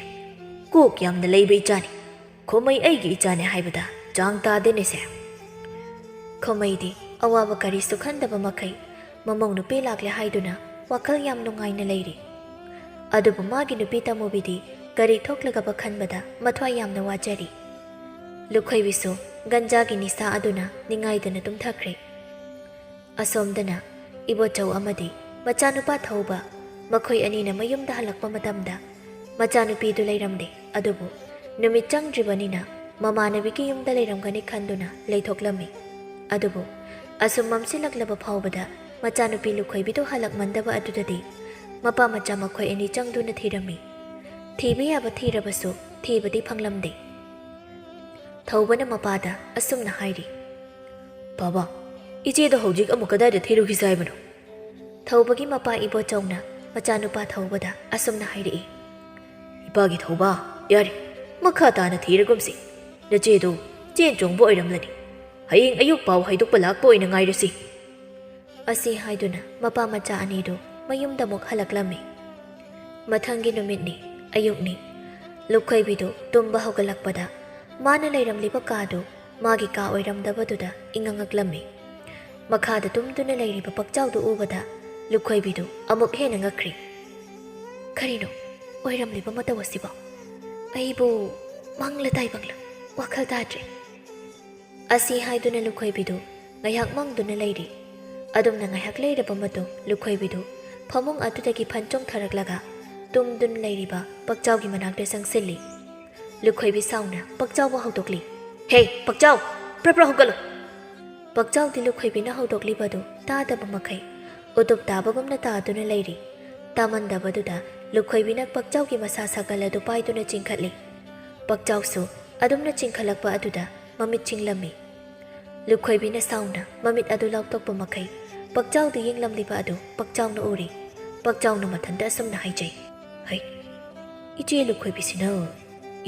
ꯀꯣꯛ ꯌꯥꯝꯅ ꯂꯩꯕ ꯏꯆꯥꯅꯤ꯫ ꯈꯣꯃꯩ ꯑꯩꯒꯤ ꯏꯆꯥꯅꯦ ꯍꯥꯏꯕꯗ ꯆꯥꯡ ꯇꯥꯗꯦꯅꯦꯁꯦ꯫" ꯈꯣꯃꯩꯗꯤ ꯑꯋꯥꯕ ꯀꯔꯤꯁꯨ ꯈꯟꯗꯕ ꯃꯈꯩ ꯃꯃꯧ ꯅꯨꯄꯤ ꯂꯥꯛꯂꯦ ꯍꯥꯏꯗꯨꯅ ꯋꯥꯈꯜ ꯌꯥꯝ ꯅꯨꯡꯉꯥꯏꯅ ꯂꯩꯔꯤ꯫ ꯑꯗꯨꯕꯨ ꯃꯥꯒꯤ ꯅꯨꯄꯤ ꯇꯥꯃꯨꯕꯤꯗꯤ ꯀꯔꯤ ꯊꯣꯛꯂꯒꯕ ꯈꯟꯕꯗ ꯃꯊ꯭ꯋꯥꯏ ꯌꯥꯝꯅ ꯋꯥꯖꯔꯤ꯫ ꯂꯨꯈꯣꯏꯕꯤꯁꯨ ꯒꯟꯖꯥꯒꯤ ꯅꯤꯁꯥ ꯑꯗꯨꯅ ꯅꯤꯡꯉꯥꯏꯗꯅ ꯇꯨꯝꯊꯈ꯭ꯔꯦ꯫ ꯑꯁꯣꯝꯗꯅ ꯏꯕꯣꯆꯧ ꯑꯃꯗꯤ ꯃꯆꯥꯅꯨꯄꯥ ꯊꯧꯕ ꯃꯈꯣꯏ ꯑꯅꯤꯅ ꯃꯌꯨꯝꯗ ꯍꯜꯂꯛꯄ ꯃꯇꯝꯗ ꯃꯆꯥꯅꯨꯄꯤꯗꯨ ꯂꯩꯔꯝꯗꯦ꯫ ꯑꯗꯨꯕꯨ ꯅꯨꯃꯤꯠ ꯆꯪꯗ꯭ꯔꯤꯕꯅꯤꯅ ꯃꯃꯥꯟꯅꯕꯤꯒꯤ ꯌꯨꯝꯗ ꯂꯩꯔꯝꯒꯅꯤ ꯈꯟꯗꯨꯅ ꯂꯩꯊꯣꯛꯂꯝꯃꯤ꯫ ꯑꯗꯨꯕꯨ ꯑꯁꯨꯝ ꯃꯝꯁꯤꯜꯂꯛꯂꯕ ꯐꯥꯎꯕꯗ ꯃꯆꯥꯅꯨꯄꯤ ꯂꯨꯈꯣꯏꯕꯤꯗꯨ ꯍꯜꯂꯛꯃꯟꯗꯕ ꯑꯗꯨꯗꯗꯤ ꯃꯄꯥ ꯃꯆꯥ ꯃꯈꯣꯏ ꯑꯅꯤ ꯆꯪꯗꯨꯅ ꯊꯤꯔꯝꯃꯤ꯫ ꯊꯤꯕ ꯌꯥꯕ ꯊꯤꯔꯕꯁꯨ ꯊꯤꯕꯗꯤ ꯐꯪꯂꯝꯗꯦ꯫ ꯊꯧꯕꯅ ꯃꯄꯥꯗ ꯑꯁꯨꯝꯅ ꯍꯥꯏꯔꯤ, "ꯕꯥꯕꯥ, ꯏꯆꯦꯗꯣ ꯍꯧꯖꯤꯛ ꯑꯃꯨꯛ ꯀꯗꯥꯏꯗ ꯊꯤꯔꯨꯈꯤꯁꯦ ꯍꯥꯏꯕꯅꯣ?" ꯊꯧꯕꯒꯤ ꯃꯄꯥ ꯏꯕꯣꯆꯧꯅ ꯃꯆꯥꯅꯨꯄꯥ ꯊꯧꯕꯗ ꯑꯁꯨꯝꯅ ꯍꯥꯏꯔꯛꯏ, "ꯏꯄꯥꯒꯤ ꯊꯧꯕ, ꯌꯥꯔꯦ, ꯃꯈꯥ ꯇꯥꯅ ꯊꯤꯔꯒꯨꯝꯁꯤ꯫ ꯅꯆꯦꯗꯣ ꯆꯦꯟ ꯆꯣꯡꯕ ꯑꯣꯏꯔꯝꯂꯅꯤ꯫ ꯍꯌꯦꯡ ꯑꯌꯨꯛ ꯄꯥꯎ ꯍꯥꯏꯗꯣꯛꯄ ꯂꯥꯛꯄ ꯑꯣꯏꯅ ꯉꯥꯏꯔꯁꯤ"꯫ ꯑꯁꯤ ꯍꯥꯏꯗꯨꯅ ꯃꯄꯥ ꯃꯆꯥ ꯑꯅꯤꯗꯨ ꯃꯌꯨꯝꯗ ꯑꯃꯨꯛ ꯍꯜꯂꯛꯂꯝꯃꯤ꯫ ꯃꯊꯪꯒꯤ ꯅꯨꯃꯤꯠꯅꯤ, ꯑꯌꯨꯛꯅꯤ꯫ ꯂꯨꯈꯣꯏꯕꯤꯗꯨ ꯇꯨꯝꯕ ꯍꯧꯒꯠꯂꯛꯄꯗ ꯃꯥꯅ ꯂꯩꯔꯝꯂꯤꯕ ꯀꯥꯗꯨ ꯃꯥꯒꯤ ꯀꯥ ꯑꯣꯏꯔꯝꯗꯕꯗꯨꯗ ꯏꯉꯛ ꯉꯛꯂꯝꯃꯤ꯫ ꯃꯈꯥꯗ ꯇꯨꯝꯗꯨꯅ ꯂꯩꯔꯤꯕ ꯄꯛꯆꯥꯎꯗꯨ ꯎꯕꯗ ꯂꯨꯈꯣꯏꯕꯤꯗꯨ ꯑꯃꯨꯛ ꯍꯦꯟꯅ ꯉꯛꯈ꯭ꯔꯤ꯫ "ꯀꯔꯤꯅꯣ ꯑꯣꯏꯔꯝꯂꯤꯕ ꯃꯇꯧ ꯑꯁꯤꯕꯣ? ꯑꯩꯕꯨ ꯃꯪꯂ ꯇꯥꯏꯕꯪꯂ ꯋꯥꯈꯜ ꯇꯥꯗ꯭ꯔꯦ"꯫ ꯑꯁꯤ ꯍꯥꯏꯗꯨꯅ ꯂꯨꯈꯣꯏꯕꯤꯗꯨ ꯉꯥꯏꯍꯥꯛ ꯃꯪꯗꯨꯅ ꯂꯩꯔꯤ꯫ ꯑꯗꯨꯝꯅ ꯉꯥꯏꯍꯥꯛ ꯂꯩꯔꯕ ꯃꯇꯨꯡ ꯂꯨꯈꯣꯏꯕꯤꯗꯨ ꯐꯃꯨꯡ ꯑꯗꯨꯗꯒꯤ ꯐꯟ ꯆꯣꯡꯊꯔꯛꯂꯒ ꯇꯨꯝꯗꯨꯅ ꯂꯩꯔꯤꯕ ꯄꯛꯆꯥꯎꯒꯤ ꯃꯅꯥꯛꯇ ꯆꯪꯁꯤꯜꯂꯤ꯫ ꯂꯨꯈꯣꯏꯕꯤ ꯁꯥꯎꯅ ꯄꯛꯆꯥꯎꯕꯨ ꯍꯧꯗꯣꯛꯂꯤ꯫ "ꯍꯦ, ꯄꯛꯆꯥꯎ, ꯄ꯭ꯔꯞ ꯄ꯭ꯔꯞ ꯍꯧꯒꯠꯂꯨ!" ꯄꯛꯆꯥꯎꯗꯤ ꯂꯨꯈꯣꯏꯕꯤꯅ ꯍꯧꯗꯣꯛꯂꯤꯕꯗꯨ ꯇꯥꯗꯕ ꯃꯈꯩ ꯎꯇꯨꯞ ꯇꯥꯕꯒꯨꯝꯅ ꯇꯥꯗꯨꯅ ꯂꯩꯔꯤ꯫ ꯇꯥꯃꯟꯗꯕꯗꯨꯗ ꯂꯨꯈꯣꯏꯕꯤꯅ ꯄꯛꯆꯥꯎꯒꯤ ꯃꯁꯥ ꯁꯥꯒꯜ ꯑꯗꯨ ꯄꯥꯏꯗꯨꯅ ꯆꯤꯡꯈꯠꯂꯤ꯫ ꯄꯛꯆꯥꯎꯁꯨ ꯑꯗꯨꯝꯅ ꯆꯤꯡꯈꯠꯂꯛꯄ ꯑꯗꯨꯗ ꯃꯃꯤꯠ ꯆꯤꯡꯂꯝꯃꯤ꯫ ꯂꯨꯈꯣꯏꯕꯤꯅ ꯁꯥꯎꯅ ꯃꯃꯤꯠ ꯑꯗꯨ ꯂꯥꯎꯊꯣꯛꯄ ꯃꯈꯩ ꯄꯛꯆꯥꯎꯗ ꯌꯦꯡꯂꯝꯂꯤꯕ ꯑꯗꯨ ꯄꯛꯆꯥꯎꯅ ꯎꯔꯤ꯫ ꯄꯛꯆꯥꯎꯅ ꯃꯊꯟꯇ ꯑꯁꯨꯝꯅ ꯍꯥꯏꯖꯩ, "ꯍꯩ, ꯏꯆꯦ ꯂꯨꯈꯣꯏꯕꯤꯁꯤꯅ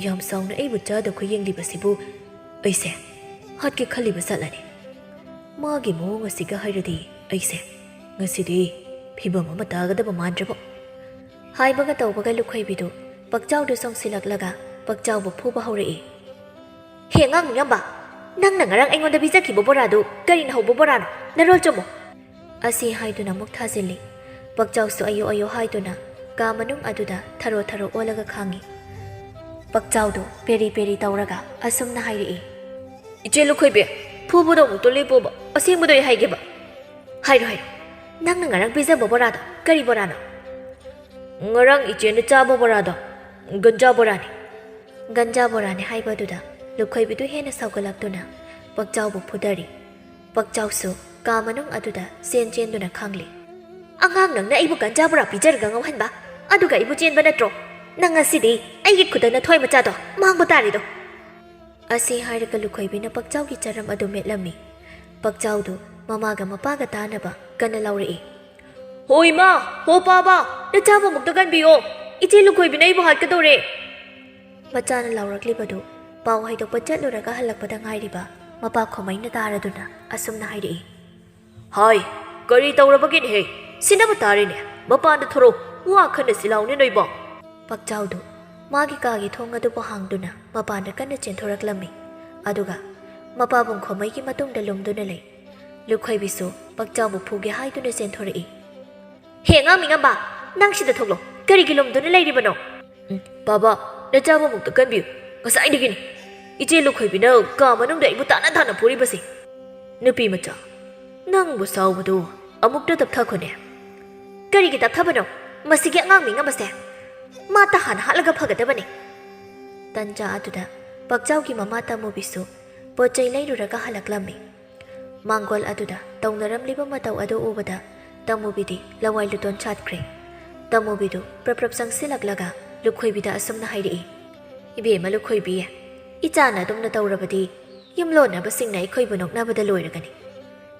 ꯌꯥꯝ ꯁꯥꯎꯅ ꯑꯩꯕꯨ ꯆꯥꯗ ꯈꯨꯌꯦꯡꯂꯤꯕꯁꯤꯕꯨ ꯑꯩꯁꯦ ꯍꯥꯠꯀꯦ ꯈꯜꯂꯤꯕ ꯆꯠꯂꯅꯤ꯫ ꯃꯥꯒꯤ ꯃꯑꯣꯡ ꯑꯁꯤꯒ ꯍꯥꯏꯔꯗꯤ ꯑꯩꯁꯦ ꯉꯁꯤꯗꯤ ꯐꯤꯕꯝ ꯑꯃ ꯇꯥꯒꯗꯕ ꯃꯥꯟꯗ꯭ꯔꯕꯣ?" ꯍꯥꯏꯕꯒ ꯇꯧꯕꯒ ꯂꯨꯈꯣꯏꯕꯤꯗꯨ ꯄꯛꯆꯥꯎꯗꯨ ꯆꯣꯡꯁꯤꯜꯂꯛꯂꯒ ꯄꯛꯆꯥꯎꯕꯨ ꯐꯨꯕ ꯍꯧꯔꯛꯏ꯫ "ꯍꯦ ꯑꯉꯥꯡ ꯃꯤꯌꯥꯝꯕ, ꯅꯪꯅ ꯉꯔꯥꯡ ꯑꯩꯉꯣꯟꯗ ꯄꯤꯖꯈꯤꯕ ꯕꯣꯔꯥꯗꯨ ꯀꯔꯤꯅ ꯍꯧꯕ ꯕꯣꯔꯥꯅꯣ? ꯅꯔꯣꯜ ꯆꯨꯝꯃꯨ!" ꯑꯁꯤ ꯍꯥꯏꯗꯨꯅ ꯑꯃꯨꯛ ꯊꯥꯖꯤꯜꯂꯤ꯫ ꯄꯛꯆꯥꯎꯁꯨ ꯑꯌꯣ ꯑꯌꯣ ꯍꯥꯏꯗꯨꯅ ꯀꯥ ꯃꯅꯨꯡ ꯑꯗꯨꯗ ꯊꯔꯣ ꯊꯔꯣ ꯑꯣꯜꯂꯒ ꯈꯥꯡꯉꯤ꯫ ꯄꯛꯆꯥꯎꯗꯨ ꯄꯦꯔꯤ ꯄꯦꯔꯤ ꯇꯧꯔꯒ ꯑꯁꯨꯝꯅ ꯍꯥꯏꯔꯛꯏ, "ꯏꯆꯦ ꯂꯨꯈꯣꯏꯕꯤ, ꯐꯨꯕꯗꯣ ꯑꯃꯨꯛꯇ ꯂꯦꯞꯄꯣꯕ, ꯑꯁꯦꯡꯕꯗꯣ ꯑꯩ ꯍꯥꯏꯒꯦꯕ꯫ ꯍꯥꯏꯔꯣ, ꯍꯥꯏꯔꯣ, ꯅꯪꯅ ꯉꯔꯥꯡ ꯄꯤꯖꯕ ꯕꯣꯔꯥꯗꯣ ꯀꯔꯤ ꯕꯣꯔꯥꯅꯣ?" "ꯉꯔꯥꯡ ꯏꯆꯦꯅ ꯆꯥꯕ ꯕꯣꯔꯥꯗꯣ ꯒꯟꯖꯥ ꯕꯣꯔꯥꯅꯤ"꯫ ꯒꯟꯖꯥ ꯕꯣꯔꯥꯅꯤ ꯍꯥꯏꯕꯗꯨꯗ ꯂꯨꯈꯣꯏꯕꯤꯗꯨ ꯍꯦꯟꯅ ꯁꯥꯎꯒꯠꯂꯛꯇꯨꯅ ꯄꯛꯆꯥꯎꯕꯨ ꯐꯨꯗꯔꯤ꯫ ꯄꯛꯆꯥꯎꯁꯨ ꯀꯥ ꯃꯅꯨꯡ ꯑꯗꯨꯗ ꯆꯦꯟ ꯆꯦꯟꯗꯨꯅ ꯈꯥꯡꯂꯤ꯫ "ꯑꯉꯥꯡ ꯅꯪꯅ ꯑꯩꯕꯨ ꯒꯟꯖꯥ ꯕꯣꯔꯥ ꯄꯤꯖꯔꯒ ꯉꯥꯎꯍꯟꯕ, ꯑꯗꯨꯒ ꯑꯩꯕꯨ ꯆꯦꯟꯕ ꯅꯠꯇ꯭ꯔꯣ? ꯅꯪ ꯉꯁꯤꯗꯤ ꯑꯩꯒꯤ ꯈꯨꯠꯇ ꯅꯊ꯭ꯋꯥꯏ ꯃꯆꯥꯗꯣ ꯃꯥꯡꯕ ꯇꯥꯔꯦꯗꯣ"꯫ ꯑꯁꯤ ꯍꯥꯏꯔꯒ ꯂꯨꯈꯣꯏꯕꯤꯅ ꯄꯛꯆꯥꯎꯒꯤ ꯆꯔꯝ ꯑꯗꯨ ꯃꯦꯠꯂꯝꯃꯤ꯫ ꯄꯛꯆꯥꯎꯗꯨ ꯃꯃꯥꯒ ꯃꯄꯥꯒ ꯇꯥꯅꯕ ꯀꯟꯅ ꯂꯥꯎꯔꯛꯏ꯫ "ꯍꯣ ꯏꯃꯥ, ꯍꯣ ꯄꯥꯕ, ꯅꯆꯥꯕꯨ ꯑꯃꯨꯛꯇ ꯀꯟꯕꯤꯌꯣ꯫ ꯏꯆꯦ ꯂꯨꯈꯣꯏꯕꯤꯅ ꯑꯩꯕꯨ ꯍꯥꯠꯀꯗꯧꯔꯦ!" ꯃꯆꯥꯅ ꯂꯥꯎꯔꯛꯂꯤꯕꯗꯨ ꯄꯥꯎ ꯍꯥꯏꯗꯣꯛꯄ ꯆꯠꯂꯨꯔꯒ ꯍꯜꯂꯛꯄꯗ ꯉꯥꯏꯔꯤꯕ ꯃꯄꯥ ꯈꯣꯃꯩꯅ ꯇꯥꯔꯗꯨꯅ ꯑꯁꯨꯝꯅ ꯍꯥꯏꯔꯛꯏ꯫ "ꯍꯥꯏ, ꯀꯔꯤ ꯇꯧꯔꯕꯒꯦꯅꯦꯍꯦ? ꯁꯤꯟꯅꯕ ꯇꯥꯔꯦꯅꯦ꯫ ꯃꯄꯥꯟꯗ ꯊꯣꯔꯛꯎ, ꯋꯥ ꯈꯟꯅꯁꯤ ꯂꯥꯎꯅꯦ ꯅꯣꯏꯕꯣ!" ꯄꯛꯆꯥꯎꯗꯨ ꯃꯥꯒꯤ ꯀꯥꯒꯤ ꯊꯣꯡ ꯑꯗꯨꯕꯨ ꯍꯥꯡꯗꯨꯅ ꯃꯄꯥꯟꯗ ꯀꯟꯅ ꯆꯦꯟꯊꯣꯔꯛꯂꯝꯃꯤ꯫ ꯑꯗꯨꯒ ꯃꯄꯥꯕꯨꯡ ꯈꯣꯃꯩꯒꯤ ꯃꯇꯨꯡꯗ ꯂꯨꯝꯗꯨꯅ ꯂꯩ꯫ ꯂꯨꯈꯣꯏꯕꯤꯁꯨ ꯄꯛꯆꯥꯎꯕꯨ ꯐꯨꯒꯦ ꯍꯥꯏꯗꯨꯅ ꯆꯦꯟꯊꯣꯔꯛꯏ꯫ "ꯍꯦ ꯑꯉꯥꯡ ꯃꯤꯉꯝꯕ, ꯅꯪ ꯁꯤꯗ ꯊꯣꯛꯂꯣ꯫ ꯀꯔꯤꯒꯤ ꯂꯨꯝꯗꯨꯅ ꯂꯩꯔꯤꯕꯅꯣ?" "ꯎꯝ, ꯄꯥꯕ, ꯅꯆꯥꯕꯨ ꯑꯃꯨꯛꯇ ꯀꯟꯕꯤꯌꯨ꯫ ꯉꯁꯥꯏꯗꯒꯤꯅꯤ ꯏꯆꯦ ꯂꯨꯈꯣꯏꯕꯤꯅ ꯀꯥ ꯃꯅꯨꯡꯗ ꯑꯩꯕꯨ ꯇꯥꯅ ꯇꯥꯅ ꯐꯨꯔꯤꯕꯁꯦ꯫ ꯅꯨꯄꯤ ꯃꯆꯥ, ꯅꯪꯕꯨ ꯁꯥꯎꯕꯗꯨ ꯑꯃꯨꯛꯇ ꯇꯞꯊꯈꯣꯅꯦ꯫" "ꯀꯔꯤꯒꯤ ꯇꯞꯊꯕꯅꯣ? ꯃꯁꯤꯒꯤ ꯑꯉꯥꯡ ꯃꯤꯉꯝꯕꯁꯦ꯫ ꯃꯥ ꯇꯍꯥꯟ ꯍꯥꯠꯂꯒ ꯐꯒꯗꯕꯅꯤ꯫" ꯇꯟꯖꯥ ꯑꯗꯨꯗ ꯄꯛꯆꯥꯎꯒꯤ ꯃꯃꯥ ꯇꯃꯨꯕꯤꯁꯨ ꯄꯣꯠ ꯆꯩ ꯂꯩꯔꯨꯔꯒ ꯍꯜꯂꯛꯂꯝꯃꯤ꯫ ꯃꯥꯡꯒꯣꯜ ꯑꯗꯨꯗ ꯇꯧꯅꯔꯝꯂꯤꯕ ꯃꯇꯧ ꯑꯗꯨ ꯎꯕꯗ ꯇꯃꯨꯕꯤꯗꯤ ꯂꯋꯥꯏ ꯂꯨꯇꯣꯟ ꯁꯥꯠꯈ꯭ꯔꯦ꯫ ꯇꯃꯨꯕꯤꯗꯨ ꯄ꯭ꯔꯞ ꯄ꯭ꯔꯞ ꯆꯪꯁꯤꯜꯂꯛꯂꯒ ꯂꯨꯈꯣꯏꯕꯤꯗ ꯑꯁꯨꯝꯅ ꯍꯥꯏꯔꯛꯏ꯫ "ꯏꯕꯦꯝꯃ ꯂꯨꯈꯣꯏꯕꯤ, ꯏꯆꯥꯅ ꯑꯗꯨꯝꯅ ꯇꯧꯔꯕꯗꯤ ꯌꯨꯝꯂꯣꯟꯅꯕꯁꯤꯡꯅ ꯑꯩꯈꯣꯏꯕꯨ ꯅꯣꯛꯅꯕꯗ ꯂꯣꯏꯔꯒꯅꯤ꯫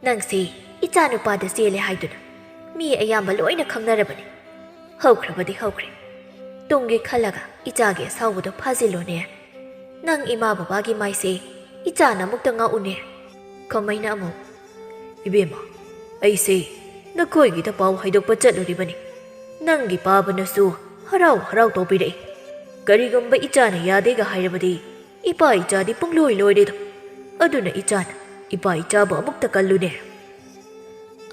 ꯅꯪꯁꯤ ꯏꯆꯥ ꯅꯨꯄꯥꯗ ꯆꯦꯜꯂꯦ ꯍꯥꯏꯗꯨꯅ ꯃꯤ ꯑꯌꯥꯝꯕ ꯂꯣꯏꯅ ꯈꯪꯅꯔꯕꯅꯤ꯫ ꯍꯧꯈ꯭ꯔꯕꯗꯤ ꯍꯧꯈ꯭ꯔꯦ꯫ ꯇꯨꯡꯒꯤ ꯈꯜꯂꯒ ꯏꯆꯥꯒꯤ ꯑꯁꯥꯎꯕꯗꯣ ꯐꯥꯖꯤꯜꯂꯣꯅꯦ꯫ ꯅꯪ ꯏꯃꯥ ꯕꯕꯥꯒꯤ ꯃꯥꯏꯁꯦ ꯏꯆꯥꯅ ꯑꯃꯨꯛꯇ ꯉꯥꯛꯎꯅꯦ꯫" ꯈꯣꯃꯩꯅ ꯑꯃꯨꯛ, "ꯏꯕꯦꯝꯃ, ꯑꯩꯁꯦ ꯅꯈꯣꯏꯒꯤꯗ ꯄꯥꯎ ꯍꯥꯏꯗꯣꯛꯄ ꯆꯠꯂꯨꯔꯤꯕꯅꯤ꯫ ꯅꯪꯒꯤ ꯄꯥꯕꯅꯁꯨ ꯍꯔꯥꯎ ꯍꯔꯥꯎ ꯇꯧꯕꯤꯔꯛꯏ꯫ ꯀꯔꯤꯒꯨꯝꯕ ꯏꯆꯥꯅ ꯌꯥꯗꯦꯒ ꯍꯥꯏꯔꯕꯗꯤ ꯏꯄꯥ ꯏꯆꯥꯗꯤ ꯄꯨꯡꯂꯣꯏ ꯂꯣꯏꯔꯦꯗꯣ꯫ ꯑꯗꯨꯅ ꯏꯆꯥꯅ ꯏꯄꯥ ꯏꯆꯥꯕꯨ ꯑꯃꯨꯛꯇ ꯀꯜꯂꯨꯅꯦ꯫"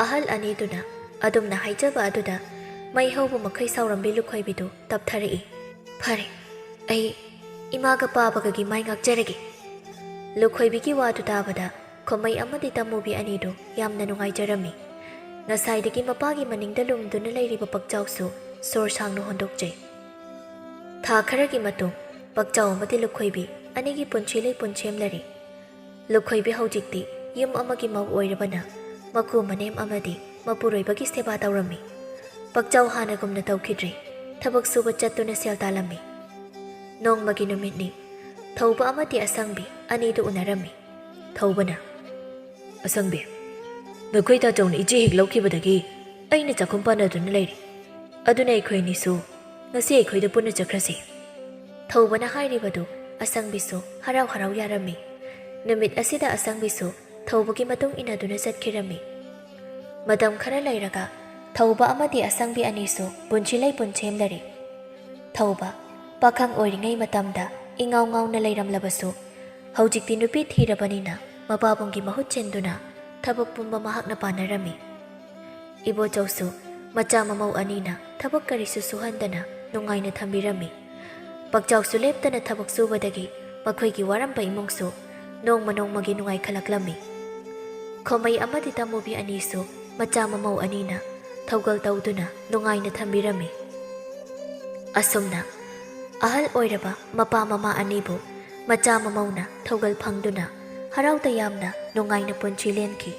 ꯑꯍꯜ ꯑꯅꯤꯗꯨꯅ ꯑꯗꯨꯝꯅ ꯍꯥꯏꯖꯕ ꯑꯗꯨꯗ ꯃꯩ ꯍꯧꯕ ꯃꯈꯩ ꯁꯥꯎꯔꯝꯕꯤ ꯂꯨꯈꯣꯏꯕꯤꯗꯨ ꯇꯞꯊꯔꯛꯏ꯫ "ꯐꯔꯦ, ꯑꯩ ꯏꯃꯥꯒ ꯄꯥꯕꯒꯒꯤ ꯃꯥꯏ ꯉꯥꯛꯆꯔꯒꯦ꯫" ꯂꯨꯈꯣꯏꯕꯤꯒꯤ ꯋꯥꯗꯨ ꯇꯥꯕꯗ ꯈꯣꯃꯩ ꯑꯃꯗꯤ ꯇꯃꯨꯕꯤ ꯑꯅꯤꯗꯨ ꯌꯥꯝꯅ ꯅꯨꯡꯉꯥꯏꯖꯔꯝꯃꯤ꯫ ꯉꯁꯥꯏꯗꯒꯤ ꯃꯄꯥꯒꯤ ꯃꯅꯤꯡꯗ ꯂꯨꯝꯗꯨꯅ ꯂꯩꯔꯤꯕ ꯄꯛꯆꯥꯎꯁꯨ ꯁꯣꯔ ꯁꯥꯡꯅ ꯍꯣꯟꯗꯣꯛꯆꯩ꯫ ꯊꯥ ꯈꯔꯒꯤ ꯃꯇꯨꯡ ꯄꯛꯆꯥꯎ ꯑꯃꯗꯤ ꯂꯨꯈꯣꯏꯕꯤ ꯑꯅꯤꯒꯤ ꯄꯨꯟꯁꯤ ꯂꯩꯄꯨꯟ ꯁꯦꯝꯂꯔꯤ꯫ ꯂꯨꯈꯣꯏꯕꯤ ꯍꯧꯖꯤꯛꯇꯤ ꯌꯨꯝ ꯑꯃꯒꯤ ꯃꯧ ꯑꯣꯏꯔꯕꯅ ꯃꯀꯨ ꯃꯅꯦꯝ ꯑꯃꯗꯤ ꯃꯄꯨꯔꯣꯏꯕꯒꯤ ꯁꯦꯕꯥ ꯇꯧꯔꯝꯃꯤ꯫ ꯄꯛꯆꯥꯎ ꯍꯥꯟꯅꯒꯨꯝꯅ ꯇꯧꯈꯤꯗ꯭ꯔꯦ꯫ ꯊꯕꯛ ꯁꯨꯕ ꯆꯠꯇꯨꯅ ꯁꯦꯜ ꯇꯥꯜꯂꯝꯃꯤ꯫ ꯅꯣꯡꯃꯒꯤ ꯅꯨꯃꯤꯠꯅꯤ꯫ ꯊꯧꯕ ꯑꯃꯗꯤ ꯑꯁꯪꯕꯤ ꯑꯅꯤꯗꯨ ꯎꯅꯔꯝꯃꯤ꯫ ꯊꯧꯕꯅ, "ꯑꯁꯪꯕꯤ, ꯅꯈꯣꯏ ꯇꯥꯆꯧꯅ ꯏꯆꯦ ꯍꯦꯛ ꯂꯧꯈꯤꯕꯗꯒꯤ ꯑꯩꯅ ꯆꯥꯛꯈꯨꯝ ꯄꯥꯟꯅꯗꯨꯅ ꯂꯩꯔꯤ꯫ ꯑꯗꯨꯅ ꯑꯩꯈꯣꯏ ꯑꯅꯤꯁꯨ ꯉꯁꯤ ꯑꯩꯈꯣꯏꯗ ꯄꯨꯟꯅ ꯆꯠꯈ꯭ꯔꯁꯤ꯫" ꯊꯧꯕꯅ ꯍꯥꯏꯔꯤꯕꯗꯨ ꯑꯁꯪꯕꯤꯁꯨ ꯍꯔꯥꯎ ꯍꯔꯥꯎ ꯌꯥꯔꯝꯃꯤ꯫ ꯅꯨꯃꯤꯠ ꯑꯁꯤꯗ ꯑꯁꯪꯕꯤꯁꯨ ꯊꯧꯕꯒꯤ ꯃꯇꯨꯡ ꯏꯟꯅꯗꯨꯅ ꯆꯠꯈꯤꯔꯝꯃꯤ꯫ ꯃꯇꯝ ꯈꯔ ꯂꯩꯔꯒ ꯊꯧꯕ ꯑꯃꯗꯤ ꯑꯁꯪꯕꯤ ꯑꯅꯤꯁꯨ ꯄꯨꯟꯁꯤ ꯂꯩꯄꯨꯟ ꯁꯦꯝꯂꯔꯦ꯫ ꯊꯧꯕ ꯄꯥꯈꯪ ꯑꯣꯏꯔꯤꯉꯩ ꯃꯇꯝꯗ ꯏꯉꯥꯎ ꯉꯥꯎꯅ ꯂꯩꯔꯝꯂꯕꯁꯨ, ꯍꯧꯖꯤꯛꯇꯤ ꯅꯨꯄꯤ ꯊꯤꯔꯕꯅꯤꯅ ꯃꯄꯥꯕꯨꯡꯒꯤ ꯃꯍꯨꯠ ꯁꯤꯟꯗꯨꯅ ꯊꯕꯛ ꯄꯨꯝꯕ ꯃꯍꯥꯛꯅ ꯄꯥꯟꯅꯔꯝꯃꯤ꯫ ꯏꯕꯣꯆꯧꯁꯨ ꯃꯆꯥ ꯃꯃꯧ ꯑꯅꯤꯅ ꯊꯕꯛ ꯀꯔꯤꯁꯨ ꯁꯨꯍꯟꯗꯅ ꯅꯨꯡꯉꯥꯏꯅ ꯊꯝꯕꯤꯔꯝꯃꯤ꯫ ꯄꯥꯛꯆꯥꯎꯁꯨ ꯂꯦꯞꯇꯅ ꯊꯕꯛ ꯁꯨꯕꯗꯒꯤ ꯃꯈꯣꯏꯒꯤ ꯋꯥꯔꯝꯕ ꯏꯃꯨꯡꯁꯨ ꯅꯣꯡꯃ ꯅꯣꯡꯃꯒꯤ ꯅꯨꯡꯉꯥꯏꯈꯠꯂꯛꯂꯝꯃꯤ꯫ ꯈꯣꯃꯩ ꯑꯃꯗꯤ ꯇꯃꯨꯕꯤ ꯑꯅꯤꯁꯨ ꯃꯆꯥ ꯃꯃꯧ ꯑꯅꯤꯅ ꯊꯧꯒꯜ ꯇꯧꯗꯨꯅ ꯅꯨꯡꯉꯥꯏꯅ ꯊꯝꯕꯤꯔꯝꯃꯤ꯫ ꯑꯁꯨꯝꯅ ꯑꯍꯜ ꯑꯣꯏꯔꯕ ꯃꯄꯥ ꯃꯃꯥ ꯑꯅꯤꯕꯨ ꯃꯆꯥ ꯃꯃꯧꯅ ꯊꯧꯒꯜ ꯐꯪꯗꯨꯅ ꯍꯔꯥꯎ ꯇꯌꯥꯝꯅ ꯅꯨꯡꯉꯥꯏꯅ ꯄꯨꯟꯁꯤ ꯂꯦꯟꯈꯤ꯫